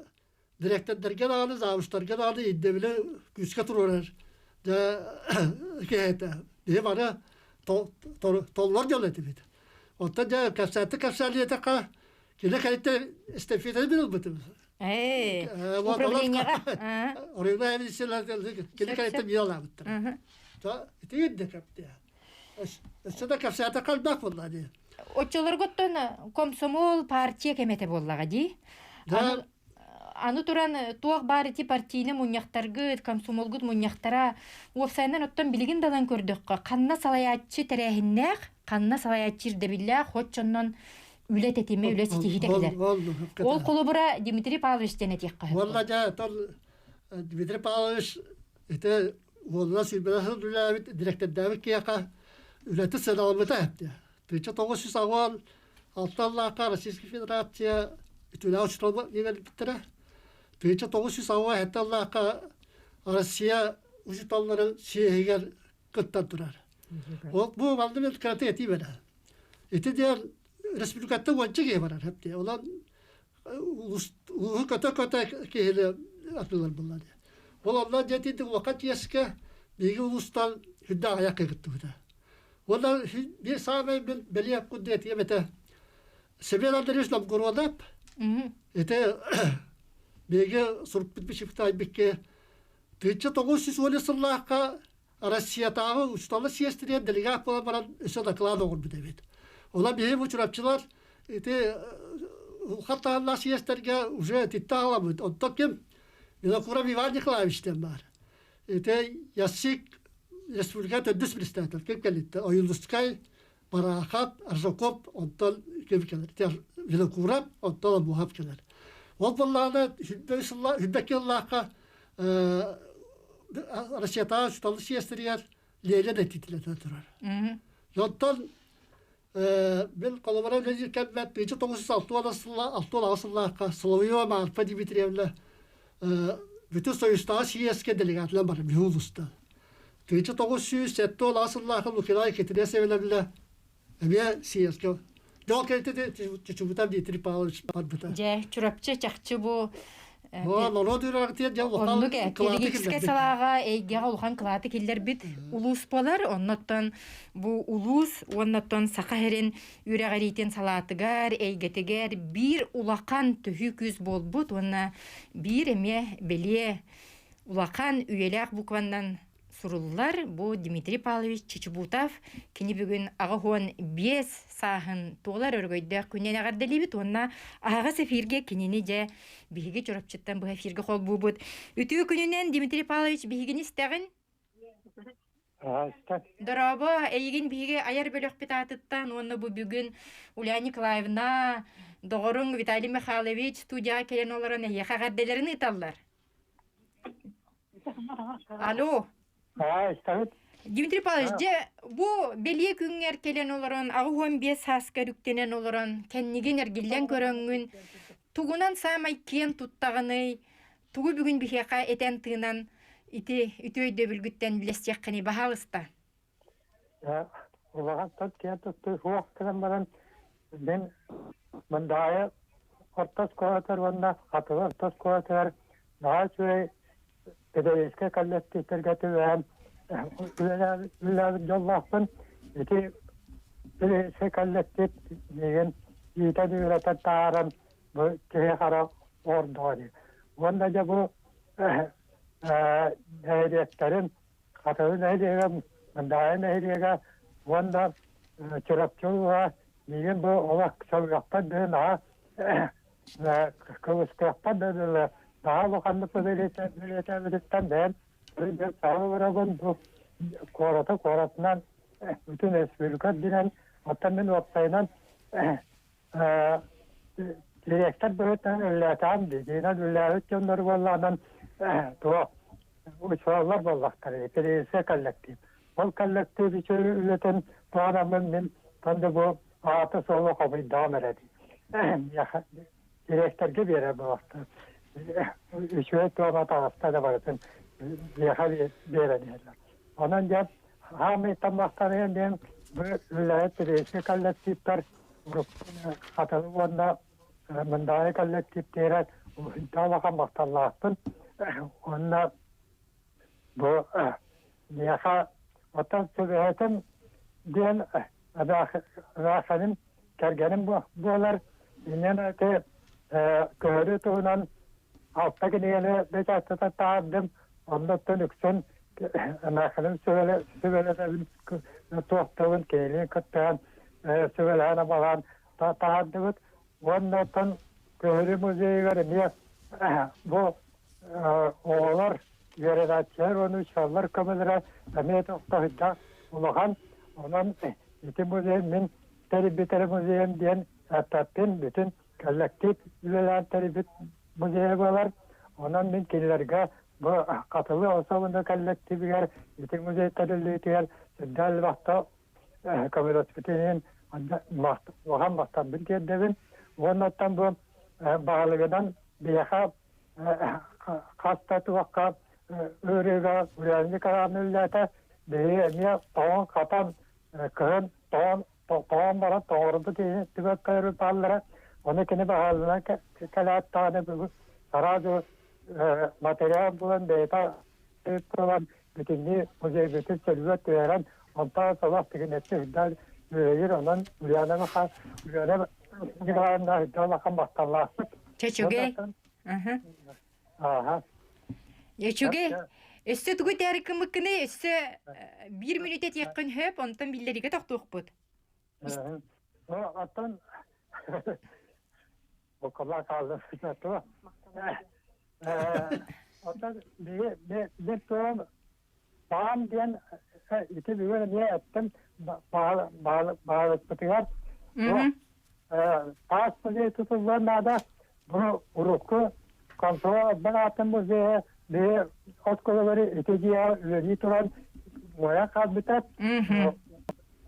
дириэктэрдэргэ даҕаны, завучтарга даҕаны ирдэбили күүскэ туруорар дьэ киһи этэ. Биһи бары толлор дьон этибит. Оттон дьэ кэпсээттик кэпсээлиэтэххэ, кини кэлиттэн эстафетаны мин ылбытым. Управлениеҕа. Оройуна кини кэлиттэн миалаабыттар. Итигин де кэптиэ. Өссө да кэпсээтэ элбэх буолла дии. Оччолорго оттон комсомол партия кэмэтэ буоллаҕа дии. Аны туран туох баар ити партийнай мунньахтаргыт, комсомолгут мунньахтара уопсайынан оттон билигин далан көрдөххө, ханна салайааччы тэрээһиннээх, ханна салайааччы ирдэбиллээх, оччоннон үлэ тэтимэ, үлэ ситиһиитэ кэлэр. Ол холобура Дмитрий Павлович диэн этиэххэ сөп. Уонна дьэ, Дмитрий Павлович ити уолуна сүүрбэдэ сыл үлэлээбит дириэктэрдээбит киһиэхэ үлэтин сыаналаммыта эптэ. 1986 сыллаахха Российскай Федерация үтүөлээх учуутал диэн 1987 сыллаахха Россия учууталларын съеһигэр кыттан турар. Ол бу манна мен кырата этии бэрэ. Ити диэн республикаттан уонча киһи барар хэпти. Онон улууһу көтө-көтө киһини атыылар булла диye. Ол онно дьэ улахан чиэскэ биһиги улуустан үрдээх айах кыттыбыта. Уонна биир саамай мин бэлиэ курдук этиэм этэ Семен Андреевич Новгородов ити биһиги сурукпут бичикпит айбыкке 1910 сыллаахха Россиятааҕы учууталлар съезтэригэр делегат буолан баран өссө доклад оҥорбут эбит. Ола биһи бу чурапчылар ити улахан таһымнаах съезтэргэ уже ититте аҕаламмыт. Онтон ким Винокуров Иван Николаевич диэн баар. Ити Ясик республика төрдүс председатель ким кэлиттэ? Ойуунускай, Бараахап, Аржаков, онтон ким кэлэр? Винокуров, онтон Аммуһап кэлэр. Ол буоллаҕына 22 сыллаахха Россиятааҕы учууталлар съезтэригэр Ленин этиитилэтэ турар. Онтон мин холобура үлэлиир кэммэр 1968 сыллаахха Соловьева Марфа Дмитриевна Бүтүн Союзтааҕы съезкэ делегатынан барар биһи улуустан. 1976 сыллаахха Лукина Екатерина Семеновна эмиэ съезкэ Дьол кэлитэ Чучубута Дмитрий Павлович барбыта. Дьэ, Чурапчы чахчы бу норуот үөрэҕитигэр дьэ улахан Оннук педагогическай салааҕа эйгэҕэ улахан кылааты киллэрбит улуус буолар. Оннуттан бу улуус уоннаттан Саха сирин үөрэҕириитин салаатыгар, эйгэтигэр биир улахан төһүү күүс буолбут уонна биир эмиэ бэлиэ улахан үйэлээх букваннан суруллар. Бу Дмитрий Павлович Чичибутов кини бүгүн 85 сааһын туолар өрөгөйдөөх күнүн эҕэрдэлиибит уонна аһаҕас эфиргэ кинини дьэ биһиги Чурапчыттан быһа эфиргэ холбуубут. Үтүө күнүнэн Дмитрий Павлович биһигини истэҕин? Дорообо, эйигин биһиги айар бөлөхпүт аатыттан уонна бу бүгүн Ульяна Николаевна, доҕоруҥ Виталий Михайлович студияҕа кэлэн олорон эһиэхэ эҕэрдэлэрин ыыталлар. Алло. Дмитрий Павлович, дьэ, бу бэлиэ күҥҥэр кэлэн олорон, 85 сааскар үктэнэн олорон, кэннигин эргиллэн көрөҥҥүн, тугунан саамай киэн туттаҕыный, тугу бүгүн биһиэхэ этэн-тыынан ити үтүө өйдөбүлгүттэн билэсиэххиний, баһаалыста. Улахан тот киэн туттуу суох гынан баран, мин Мындаайы орто оскуолатыгар уонна Хатылы орто оскуолатыгар наһаа үчүгэй педагогическай коллективтэргэ түбэһэн үлэлээбит дьоллоохпун. Ити педагогическай коллектив миигин иитэн-үөрэтэн таһааран бу киһи-хара оҥордоҕо дии. Уонна дьэ бу нэһилиэктэрин Хатылы нэһилиэгэ, Мындаайы нэһилиэгэ уонна Чурапчы улууһа миигин бу олох сылгахпар дыы наһаа кыбыстыахпар да дылы наһаа улаханнык бэлиэтээбититтэн бэйэм саха олоробун бу куораты куоратынан бүтүн республика үрдүнэн оттон мин уопсайынан Директор быһыытынан үлэлээтэҕим дии. Дьиҥинэн үлэлээбит дьоннор буоллаҕынан туох учууталлар буоллахтара педагогическай коллектив. Ол коллектив үчүгэй үлэтин туһанаммын мин тонду бу аата-суола хомуйдаҕым эрэ дии. Директорга биэрэр буоллахтара. Үчүгэй туома таҕыста да барытын миэхэ биэрэн иһэллэр. Онон дьэ хаамай таммахтарыйан диэн бу үлэһит педагогическай коллективтар Хатылы уонна Мындаайы коллективтэрэ улахан махталлаахпын. Уонна бу миэхэ оттон сүбэһитим диэн ырааханым кэргэним буолар. Инньэ ити көһөрүү туһунан алта кинигэни бэчээттэтэ таһаардым. Оннуттан үксүн эмээхсиним сүбэлэтэбин, туохтуубун кинилиин кыттыһан сүбэлэһэн абалаан таһаардыбыт. Уонна оттон Көһөрүү музейыгар эмиэ Бу оҕолор, үөрэнээччилэр уонна учууталлар көмөлөрө эмиэ тохтоһуйда улахан. Онон ити музей мин тэрийбит эрэ музейым диэн эппэппин, бүтүн коллектив үлэлээн тэрийбит музейа буолар. Онон мин кинилэргэ бу Хатылы особенно коллективигэр ити музей тэриллиитигэр сүрдээх элбэхтэ көмөлөспүтүн улахан махталбын тиэрдэбин. Уонна оттон бу баһылыгынан биһиэхэ хас да туохха ыарыыга урядник араан үллээтэ. Биһиги эмиэ тоҥон-хатан кыһын тоҥон тоҥон баран тоҥорбут түбэккэлэр бааллара. Ону кини баһылынан кэлээт даҕаны бүгүн сразу материал булан бэйэтэ буолан бүтүннүү музейбытын чөлүгэр түһэрэн, онтон солох тигинэччи үрдээн үлэлиир, онон Ульяна Ульяна Николаевна үрдэ улахан махталлаахпыт. Чөчүгэй. Ааха. Үчүгэй. Өссө тугу этээри гыммыккыный? Өссө биир мүнүүтэ этиэххин сөп, онтон биллэригэ тохтуохпут. Оттон Буккуллаах хаалла Оттон биир туом баам диэн ити бүгүн эмиэ эттим баалыкпытыгар таас музей тутуллуон наада. Бу урукку контрол отбан аатын музейа биһи оскуолалары ити дьиэҕэ үлэлии туран уойан хаалбыта.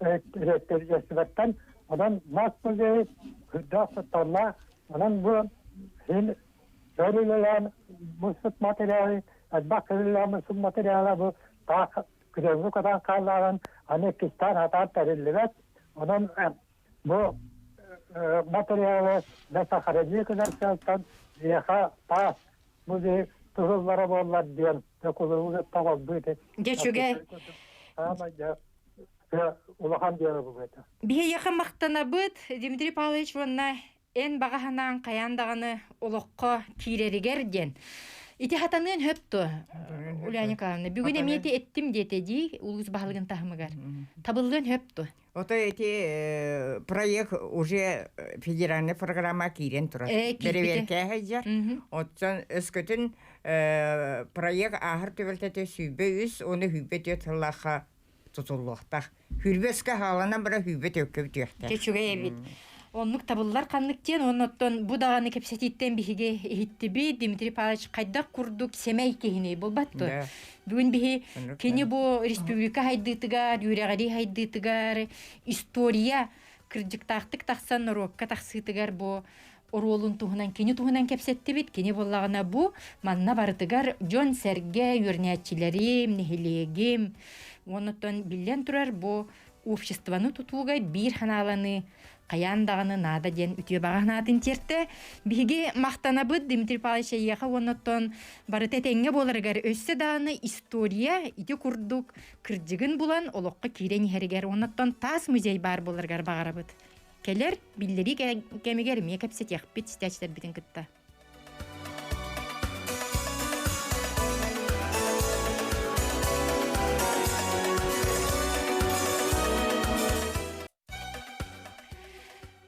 Ректордьествоттан онон мас музей үрдээх сутталлаах. Онон бу син өр үлэлээн муспут материалы, элбэх көрүллээн муспут материала бу таах күрөҥҥү кытаан хааллаҕын аны иккистээн хатаан тэриллибэт. Онон бу материалы да сохранить гынар сыалтан биһиэхэ таас музей туһуллара буоллар диэн докулугу кытта холбуу Дьэ үчүгэй. Улахан дьыала бу этэ. Биһиэхэ махтанабыт Дмитрий Павлович уонна эн баҕа санааҥ хайаан даҕаны олоххо киирэригэр диэн. Ити хатаныан хөп дуо, Ульяна Николаевна? Бүгүн эмиэ ити эттим диэтэ дии улуус баһылыгын таһымыгар. Табыллыан хөп дуо? Ото эти проект уже федеральный программа киирэн турар. Бэрэбиэркэ сылдьар. Оттон өскөтүн проект ааһар түбэлтэтэ 103, уонна 104 сыллаахха тутуллуохтаах. Хүрбэ өскө хааланан бара хүрбэ төккө бүтүөхтээх. Үчүгэй эбит. Оннук табыллар ханнык диэн, оннуттан бу даҕаны кэпсэтииттэн биһиги иһиттибит Дмитрий Павлович хайдах курдук сэмэй киһини булбат дуо? Бүгүн биһи кини бу республика хайдыытыгар, үөрэҕирии хайдыытыгар, история кырдьыктаахтык тахсан норуокка тахсыытыгар бу оруолун туһунан кини туһунан кэпсэттибит. Кини буоллаҕына бу манна барытыгар дьон-сэргэ, үөрэнээччилэрим, нэһилиэгим, уоннуттан биллэн турар бу обществоны тутууга биир ханааланы хайаан даҕаны наада диэн үтүө баҕа санаатын тиэртэ. Биһиги махтанабыт Дмитрий Павлович эйиэхэ уоннуттан барыта этэҥҥэ буоларыгар өссө даҕаны история ити курдук кырдьыгын булан олоххо киирэн иһэригэр уоннуттан таас музей баар буоларыгар баҕарабыт. Кэлэр биллэрии кэмигэр эмиэ кэпсэтиэхпит истээччилэрбитин кытта.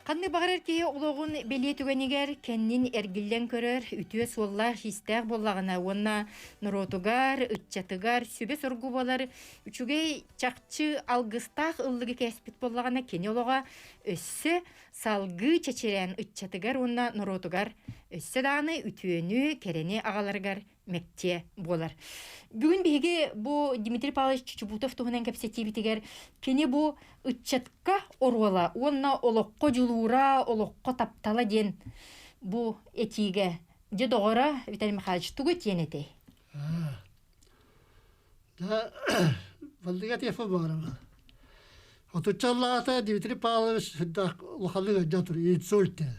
Ханнык баҕарар киһи олоҕун бэлиэ түгэнигэр кэннин эргиллэн көрөр, үтүө суоллаах-иистээх буоллаҕына уонна норуотугар, ыччатыгар сүбэ-соргу буолар үчүгэй чахчы алгыстаах ыллыгы кээспит буоллаҕына, кини олоҕо өссө салгыы чэчирээн ыччатыгар уонна норуотугар өссө даҕаны үтүөнү, кэрэни аҕаларыгар мэктиэ буолар. Бүгүн биһиги бу Дмитрий Павлович Чучубутов туһунан кэпсэтиибитигэр кини бу ыччатка оруола уонна олоххо дьулуура, олоххо таптала диэн бу этиигэ дьэ доҕоро Виталий Михайлович тугу этиэн этэй? Баллыга телефон баҕарабын. Отуччаллаата Дмитрий Павлович сүрдээх улаханнык ыалдьан турар, инсульт диэн.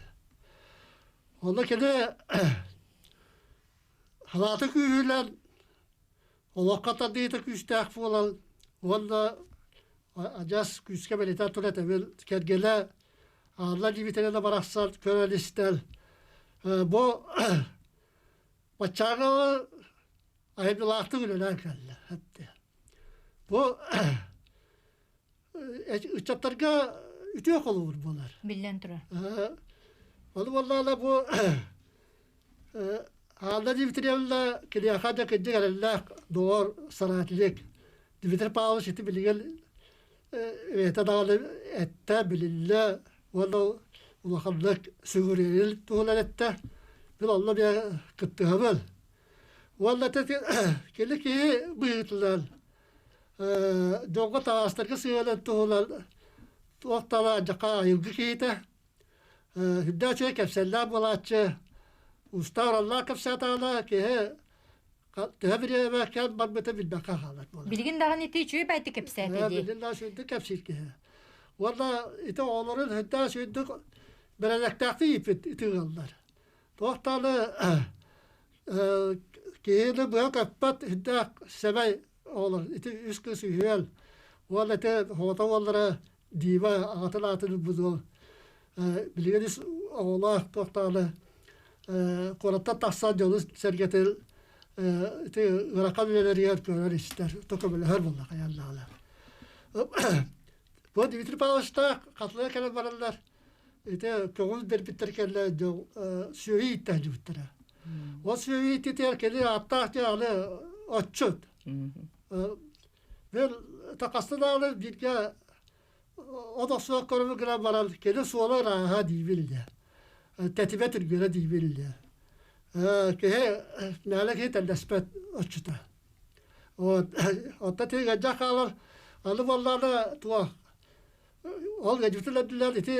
Онно кини халаата күүһүлэн, олоххо тардыыта күүстээх буолан уонна адьас күүскэ бэлиэтээн турар этэбил кэргэнэ Алла Дмитриевна барахсан көрөн-истэн бу баччааҥҥы айымньылаахтык үлэлээн кэллэ. Бу ыччаттарга үтүө холобур буолар. Биллэн турар. Ону буоллаҕына бу Анна Дмитриевна киниэхэ да кырдьык эрэллээх доҕор соратник. Дмитрий Павлович ити билигин бэйэтэ даҕаны эттэ, билиннэ уонна улаханнык сүгүрүйэрин туһунан эттэ. Мин онно эмиэ кыттыһабын. Уонна кини киһи быһыытынан дьоҥҥо таҥастарга сыһыанын туһунан туох даҕаны алдьархай айылгы киһитэ. Үрдээх үчүгэй кэпсэллээх буолааччы, устаа-ураллаах кэпсээтэҕинэ киһи төһө бириэмэ кэм барбыта билбэккэ хаалар буолар. Билигин даҕаны ити үчүгэй байтык кэпсээтэ дии. Билигин даҕаны үчүгэйдик кэпсиир киһи. Уонна ити оҕолорун үрдээх үчүгэйдик бэрээдэктээхтик ииппит ити ыаллар. Туох даҕаны киһини быһа көппөт үрдээх сэмэй оҕолор ити үс кыыс үһүөн уонна ити оҕото уоллара Дима аҕатын аатын ылбыт уол билигин ис оҕолоох туох даҕаны куораттан тахсан дьону сэргэтин ити ыарахан үлэлэригэр көрөр-истэр, то көмөлөһөр буолла хайаан даҕаны. Бу Дмитрий Павловичтаах хатылыга кэлэн бараннар ити көҥүл биэрбиттэр кэллэ сүөһү ииттэ сылдьыбыттара. Ол сүөһү ииттитигэр кини ааттаах дьэ аны отчут. Бэл такаста даҕаны бииргэ от охсуох көрүҥү гынан баран кини суола ырааһа диибин илэ. Тэтимэ түргэнэ диибин илэ. Киһи мээнэ киһи тэллэспэт отчута. Вот оттон тиги ыалдьан хаалар аны буоллаҕына туох ол ыалдьыбытын үрдүнэн ити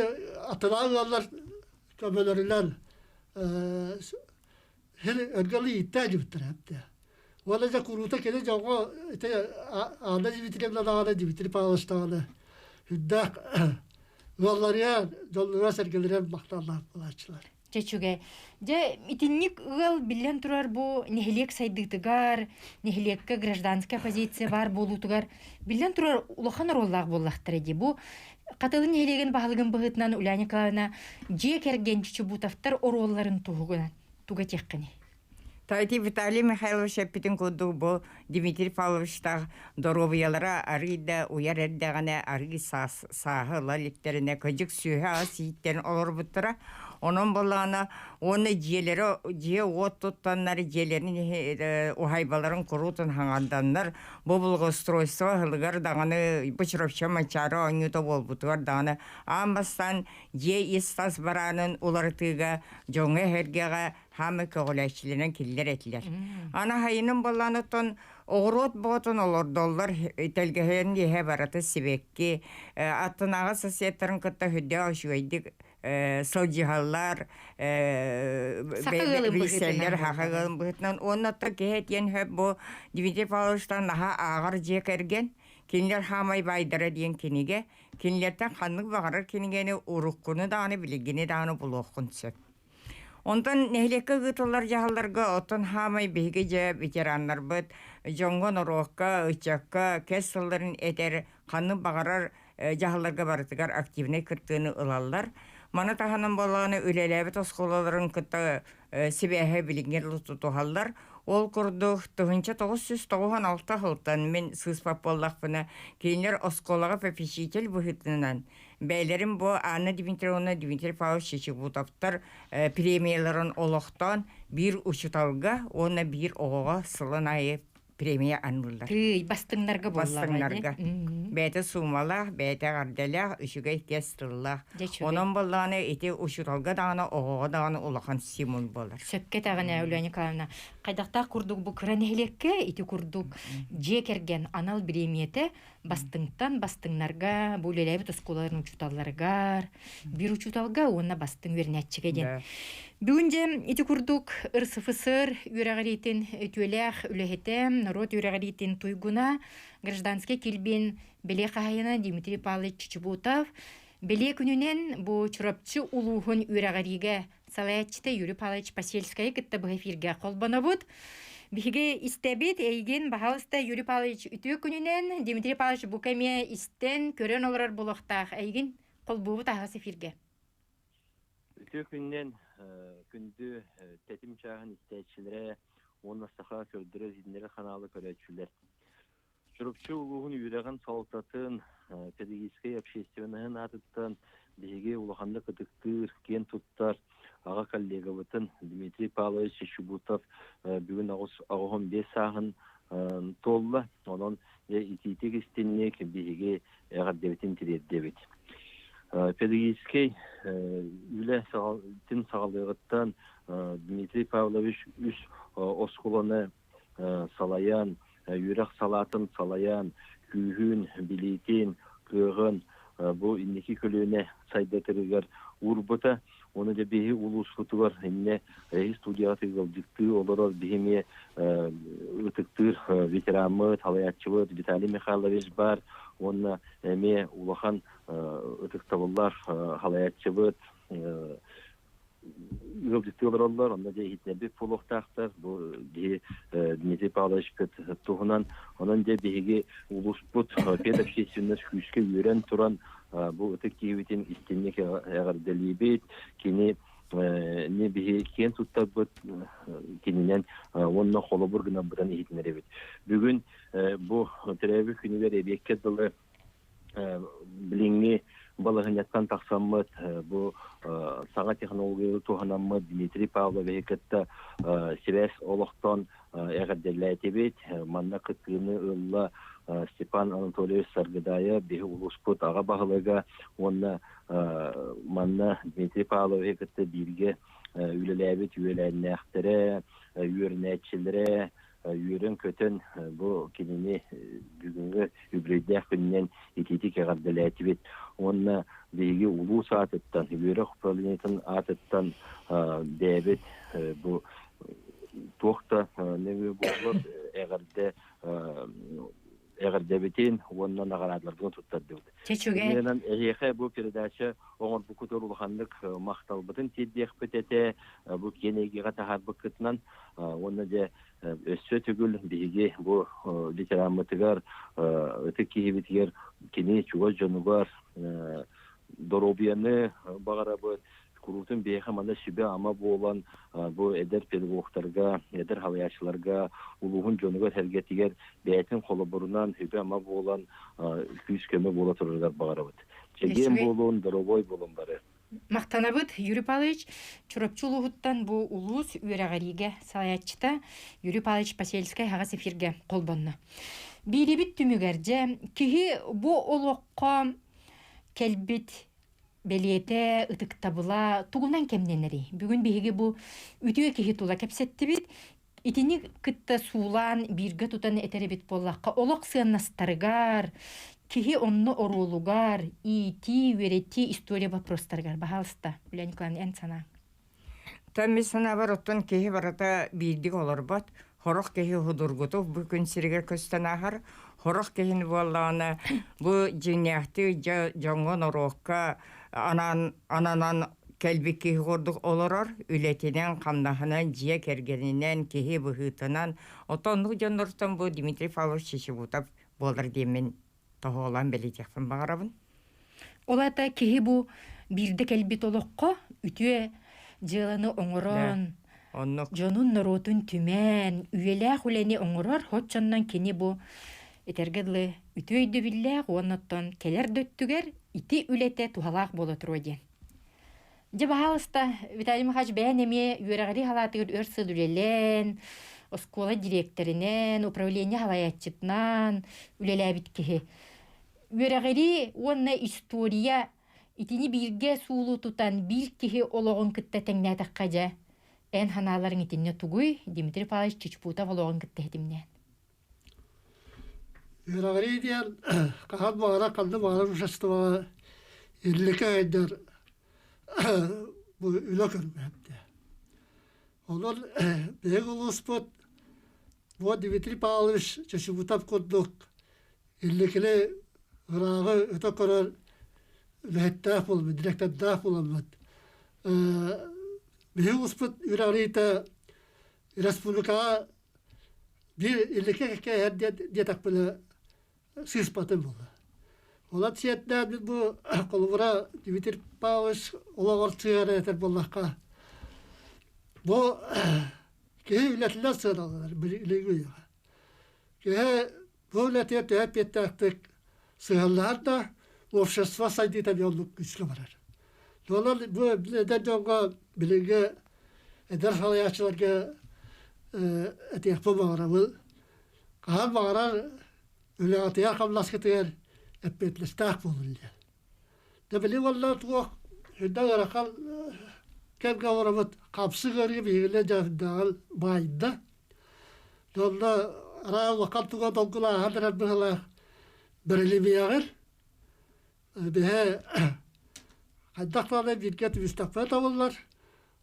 аттынааҕы ыаллар көмөлөрүнэн Син өргөлү ииттэ дьыбыттара эбитэ. Уонна дьэ куруута кини дьоҥҥо ити Анна Дмитриевна даҕаны, Дмитрий Павлович даҕаны сүрдээх ыалларыгар, дьоннорго-сэргэлэригэр махталлаах буолааччылар. Дьэ үчүгэй. Дьэ итинник ыал биллэн турар бу нэһилиэк сайдыытыгар, нэһилиэккэ гражданскай позиция баар буолуутугар биллэн турар улахан оруоллаах буоллахтара дии. Бу Хатылы нэһилиэгин баһылыгын быһыытынан Ульяна Николаевна дьиэ кэргэн Чучубутовтар оруолларын туһугунан тугу этиэххиний? Тойти Виталий Михайлович эппитин курдук бу Дмитрий Павловичтаах доруобуйалара арыый да уйар эрдэҕинэ арыый сааһы ыла иликтэринэ кыдьык сүөһү ас ииттэн олорбуттара. Онон буоллаҕына уонна дьиэлэрэ дьиэ-уот туттаннар дьиэлэрин уһайбаларын куруутун хаҥарданнар бу благоустройство аһылыгар даҕаны бу Чурапчы Манчаары оонньуута буолбутугар даҕаны аан бастаан дьиэ ис-тас бараанын уларытыыга дьоҥҥо-эһэргэҕэ хаамы көҕүлээччилэринэн киллэр этилэр. Аны хайынын буоллаан оттон оҕуруот боҕотун олордоллор тэлгэһэн иһэ барыта сибэкки аттынааҕы соседтарын кытта үрдээх үчүгэйдик сылдьыһаллар билсэллэр саха ыалын быһыытынан уонна оттон киһи этиэн сөп бу Дмитрий Павловичтан наһаа ааҕар дьиэ кэргэн кинилэр хаамай баайдара диэн кинигэ кинилэртэн ханнык баҕарар кинигэни уруккуну даҕаны билигини даҕаны булуоххун сөп. Онтон нэһилиэккэ ыытыллар дьаһалларга оттон хаамай биһиги дьэ ветераннарбыт дьоҥҥо, норуокка, ыччакка кэс сылларын этэр ханнык баҕарар дьаһалларга барытыгар активнай кыттыыны ылаллар. Маны таһынан буоллаҕына үлэлээбит оскуолаларын кытта сибээһи билиҥҥи тутуһаллар. Ол курдук 1996 сылтан мин сыыспат буоллахпына, кинилэр оскуолаҕа попечитель быһыытынан бэйэлэрин бу Анна Дмитриевна, Дмитрий Павлович Чечебутовтар премияларын олохтоон биир учууталга уонна биир оҕоҕо сылын аайы премия аныыллар. Тыый, бастыҥнарга буоллаҕа Бастыҥнарга. Бэйэтэ суумалаах, бэйэтэ эҕэрдэлээх, үчүгэй кэс тыллаах. Онон буоллаҕына ити учууталга даҕаны, оҕоҕо даҕаны улахан стимул буолар. Сөпкө этэҕин Ульяна Николаевна. Хайдахтаах курдук бу кыра нэһилиэккэ ити курдук дьиэ кэргэн анал бириэмийэтэ бастыҥтан бастыҥнарга, бу үлэлээбит оскуолаларын учууталларыгар, биир учууталга уонна бастыҥ үөрэнээччигэ диэн. Бүгүн дьэ ити курдук РСФСР үөрэҕириитин үтүөлээх үлэһитэ, норуот үөрэҕириитин туйгуна, гражданскай килбиэн бэлиэ хаһаайына Дмитрий Павлович Чичибутов бэлиэ күнүнэн бу Чурапчы улууһун үөрэҕириигэ салайааччыта Юрий Павлович Посельскайы кытта быһа эфиргэ холбонобут. Биһиги истэбит, эйигин, баһаалыста, Юрий Павлович үтүө күнүнэн, Дмитрий Павлович бу кэмиэ истэн, көрөн олорор буолуохтаах. Эйигин холбуубут аһаҕас эфиргэ. Үтүө күнүнэн күндү тэтим чааһын истээччилэрэ уонна саха көрдөрөр-иһитиннэрэр ханаалы көрөөччүлэр. Чурапчы улууһун үөрэҕин салалтатын, педагогическай общественноһын аатыттан биһиги улаханнык ытыктыыр, киэн туттар. аҕа коллегабытын Дмитрий Павлович Чечебутов бүгүн 85 сааһын туолла. Онон итиитик истинник биһиги эҕэрдэбитин тириэрдэбит. Педагогическай үлэ тин саҕалыаҕыттан Дмитрий Павлович үс оскуоланы салайан, үөрэх салаатын салайан, күүһүн, билиитин, кыаҕын бу инники көлүөнэ сайдатырыгар уурбута. Оны да биһи улууспутугар инне эһи студияҕа ыалдьыттыы олорор биһи эмиэ ытыктыыр ветераммыт, халаяччыбыт Виталий Михайлович бар уонна эмиэ улахан ытыктабыллар халаяччыбыт ыалдьыттыы олороллор, онно дьэ иһитинэрбит буолуохтаахтар. Бу биһи Дмитрий Павлович туһунан, онон дьэ биһиги улууспут педобщественность күүскэ үөрэн туран бу ытык киһибитин истинник эҕэрдэлиибит. Кини не биһи киэн туттарбыт кининэн уонна холобур гынарбытын иһитинэрэбит. Бүгүн бу төрөөбүт күнүгэр эбиэккэ дылы билиҥҥи балаһынньаттан тахсаммыт бу саҥа технологияны туһанаммыт Дмитрий Павловиһы кытта сибээс олохтон эҕэрдэлээтибит. Манна кыттыыны ылла Степан Анатольевич Саргыдаев, биһи улууспут аҕа баһылыга уонна манна Дмитрий Павловиһы кытта бииргэ үлэлээбит үөлээннээхтэрэ, үөрэнээччилэрэ, үөрэн-көтөн бу кинини бүгүҥҥү үбүлүөйдээх күнүнэн итиитик эҕэрдэлээтибит уонна биһиги улуус аатыттан, үөрэх управлениетын аатыттан бэйэбит бу туох да нөҥүө буоллар эҕэрдэ эҕэрдэбитин уонна наҕараадаларбытын туттардыбыт. Чэчүгэ. Эһиэхэ бу передача оҥорбуккутугар улаханнык махталбытын тиэрдиэхпит этэ. Бу киэн эйгэҕэ таһаарбыккытынан уонна дьэ өссө төгүл биһиги бу ветераммытыгар ытык киһибитигэр кини чугас дьонугар доруобуйаны баҕарабыт куруутун биһиэхэ манна сүбэ-ама буолан бу эдэр педагогтарга, эдэр халайааччыларга, улууһун дьонугар-сэргэтигэр бэйэтин холобурунан сүбэ-ама буолан күүс-көмө буола турарыгар баҕарабыт. Чэгиэн буолун, доробой буолун бары. Махтанабыт, Юрий Павлович. Чурапчы улууһуттан бу улуус үөрэҕириигэ салайааччыта Юрий Павлович Посельскай аһаҕас эфиргэ холбонно. Биирибит түмүгэр дьэ киһи бу олоххо кэлбит бэлиэтэ, ытыктабыла тугунан кэмнэнэрий? Бүгүн биһиги бу үтүө киһи тула кэпсэттибит. Итини кытта суулаан бииргэ тутан этэр эбит буоллахха, олох сыаннастарыгар, киһи онно оруолугар, иитии, үөрэтии история вопростарыгар, баһаалыста, Ульяна Николаевна, эн санааҥ. Тон мин санаабар оттон киһи барыта биирдик олорбот. Сорох киһи судургутук бу күн сиригэр көстөн ааһар. Сорох киһини буоллаҕына бу дьиҥнээхтик дьэ дьоҥҥо норуокка анаан ананан кэлбит киһи курдук олорор, үлэтинэн, хамнаһынан, дьиэ кэргэнинэн, киһи быһыытынан. Оттон оннук дьоннортон бу Дмитрий Павлович Чечебутов буолар диэммин тоһоҕолоон бэлиэтиэхпин баҕарабын. Ол аата киһи бу биирдэ кэлбит олоххо үтүө дьыаланы оҥорон, Оннук. дьонун норуотун түмэн, үйэлээх үлэни оҥорор, оччоннон кини бу этэргэ дылы үтүө өйдөбүллээх уонна оттон кэлэр да өттүгэр ити үлэтэ туһалаах буола туруо диэн. Дьэ, баһаалыста, Виталий Михайлович бэйэн эмиэ үөрэҕирии халаатыгар өр сыл үлэлээн, оскуола дириэктэринэн, управление салайааччытынан үлэлээбит киһи. Үөрэҕирии уонна история итини бииргэ суулуу тутан биир киһи олоҕун кытта тэҥнээтэххэ дьэ, эн санааларыҥ итиннэ тугуй? Дмитрий Павлович Чичпутов олоҕун кытта ситимнээн. Үөрэҕирии диэн хаһан баҕарар ханна баҕарар обществоҕа инники өйдөр бу үлэ көрүҥэ. Онон биһиги улууспут бу Дмитрий Павлович Чочубутов курдук инникини ырааҕы өтө көрөр үлэһиттээх буолбут, дириэктэрдээх буоламмыт биһиги улууспут үөрэҕириитэ республикаҕа биир инники кэккэ диэтэхпинэ сыыспатым буолла. Онон сиэттээн бу холобура Дмитрий Павлович олоҕор сыһыара этэр буоллахха бу киһи үлэтинэн сыаналанар билиҥҥи үйэҕэ. Киһи бу үлэтигэр төһө эппиэттээхтик сыһыаннаһар да общество сайдыыта эмиэ оннук күүскэ барар. Онон бу эдэр дьоҥҥо билиҥҥи эдэр салайааччыларга этиэхпин баҕарабын. Хаһан баҕарар үлэҕитигэр-хамнаскытыгар эппиэтинэстээх буолун диэн. Дьэ били уонна туох сүрдээх ыарахан кэмҥэ олоробут хапсык ыарыы биһигини дьэ баайда. Онно араа улахан туга долгулааһан эрэр быһыылаах бирилимиэҕин биһи хайдах даҕаны бииргэ түбүстэхпэ табыллар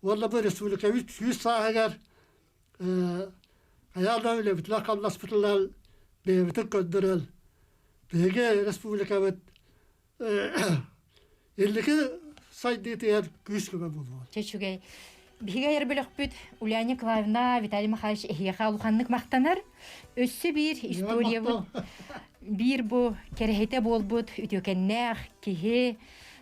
уонна бу республикабыт 100 сааһыгар хайаан да үлэбитинэн-хамнаспытынан бэйэбитин көрдөрөн биһиги республикабыт инники сайдыытыгар күүс-көмө буолуо. Чэ үчүгэй. Биһиги айар бөлөхпүт Ульяна Николаевна, Виталий Михайлович эһиэхэ улаханнык махтанар. Өссө биир историябыт биир бу кэрэһитэ буолбут үтүөкэннээх киһи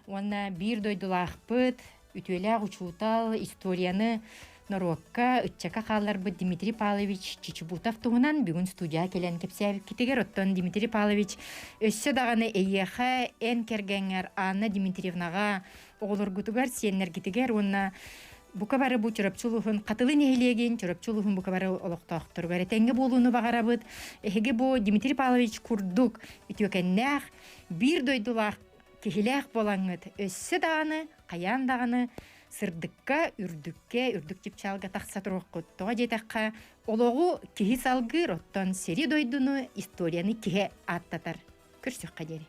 уонна биир дойдулаахпыт үтүөлээх учуутал, историяны норуокка, ыччакка хаалларбыт Дмитрий Павлович Чичибутов туһунан бүгүн студияҕа кэлэн кэпсээбиккитигэр оттон Дмитрий Павлович өссө даҕаны эйиэхэ, эн кэргэҥҥэр Анна Дмитриевнаҕа, оҕолоргутугар, сиэннэргитигэр уонна бука бары бу Чурапчы улууһун Хатылы нэһилиэгин Чурапчы улууһун бука бары олохтоохторугар этэҥҥэ буолууну баҕарабыт. Эһиги бу Дмитрий Павлович курдук үтүөкэннээх, биир дойдулаах киһилээх буолаҥҥыт өссө даҕаны хайаан даҕаны сырдыкка, үрдүккэ, үрдүк чыпчаалга тахса туруоххут. Тоҕо диэтэххэ, олоҕу киһи салгыыр, оттон сири-дойдуну, историяны киһи ааттатар. Көрсүөххэ диэри.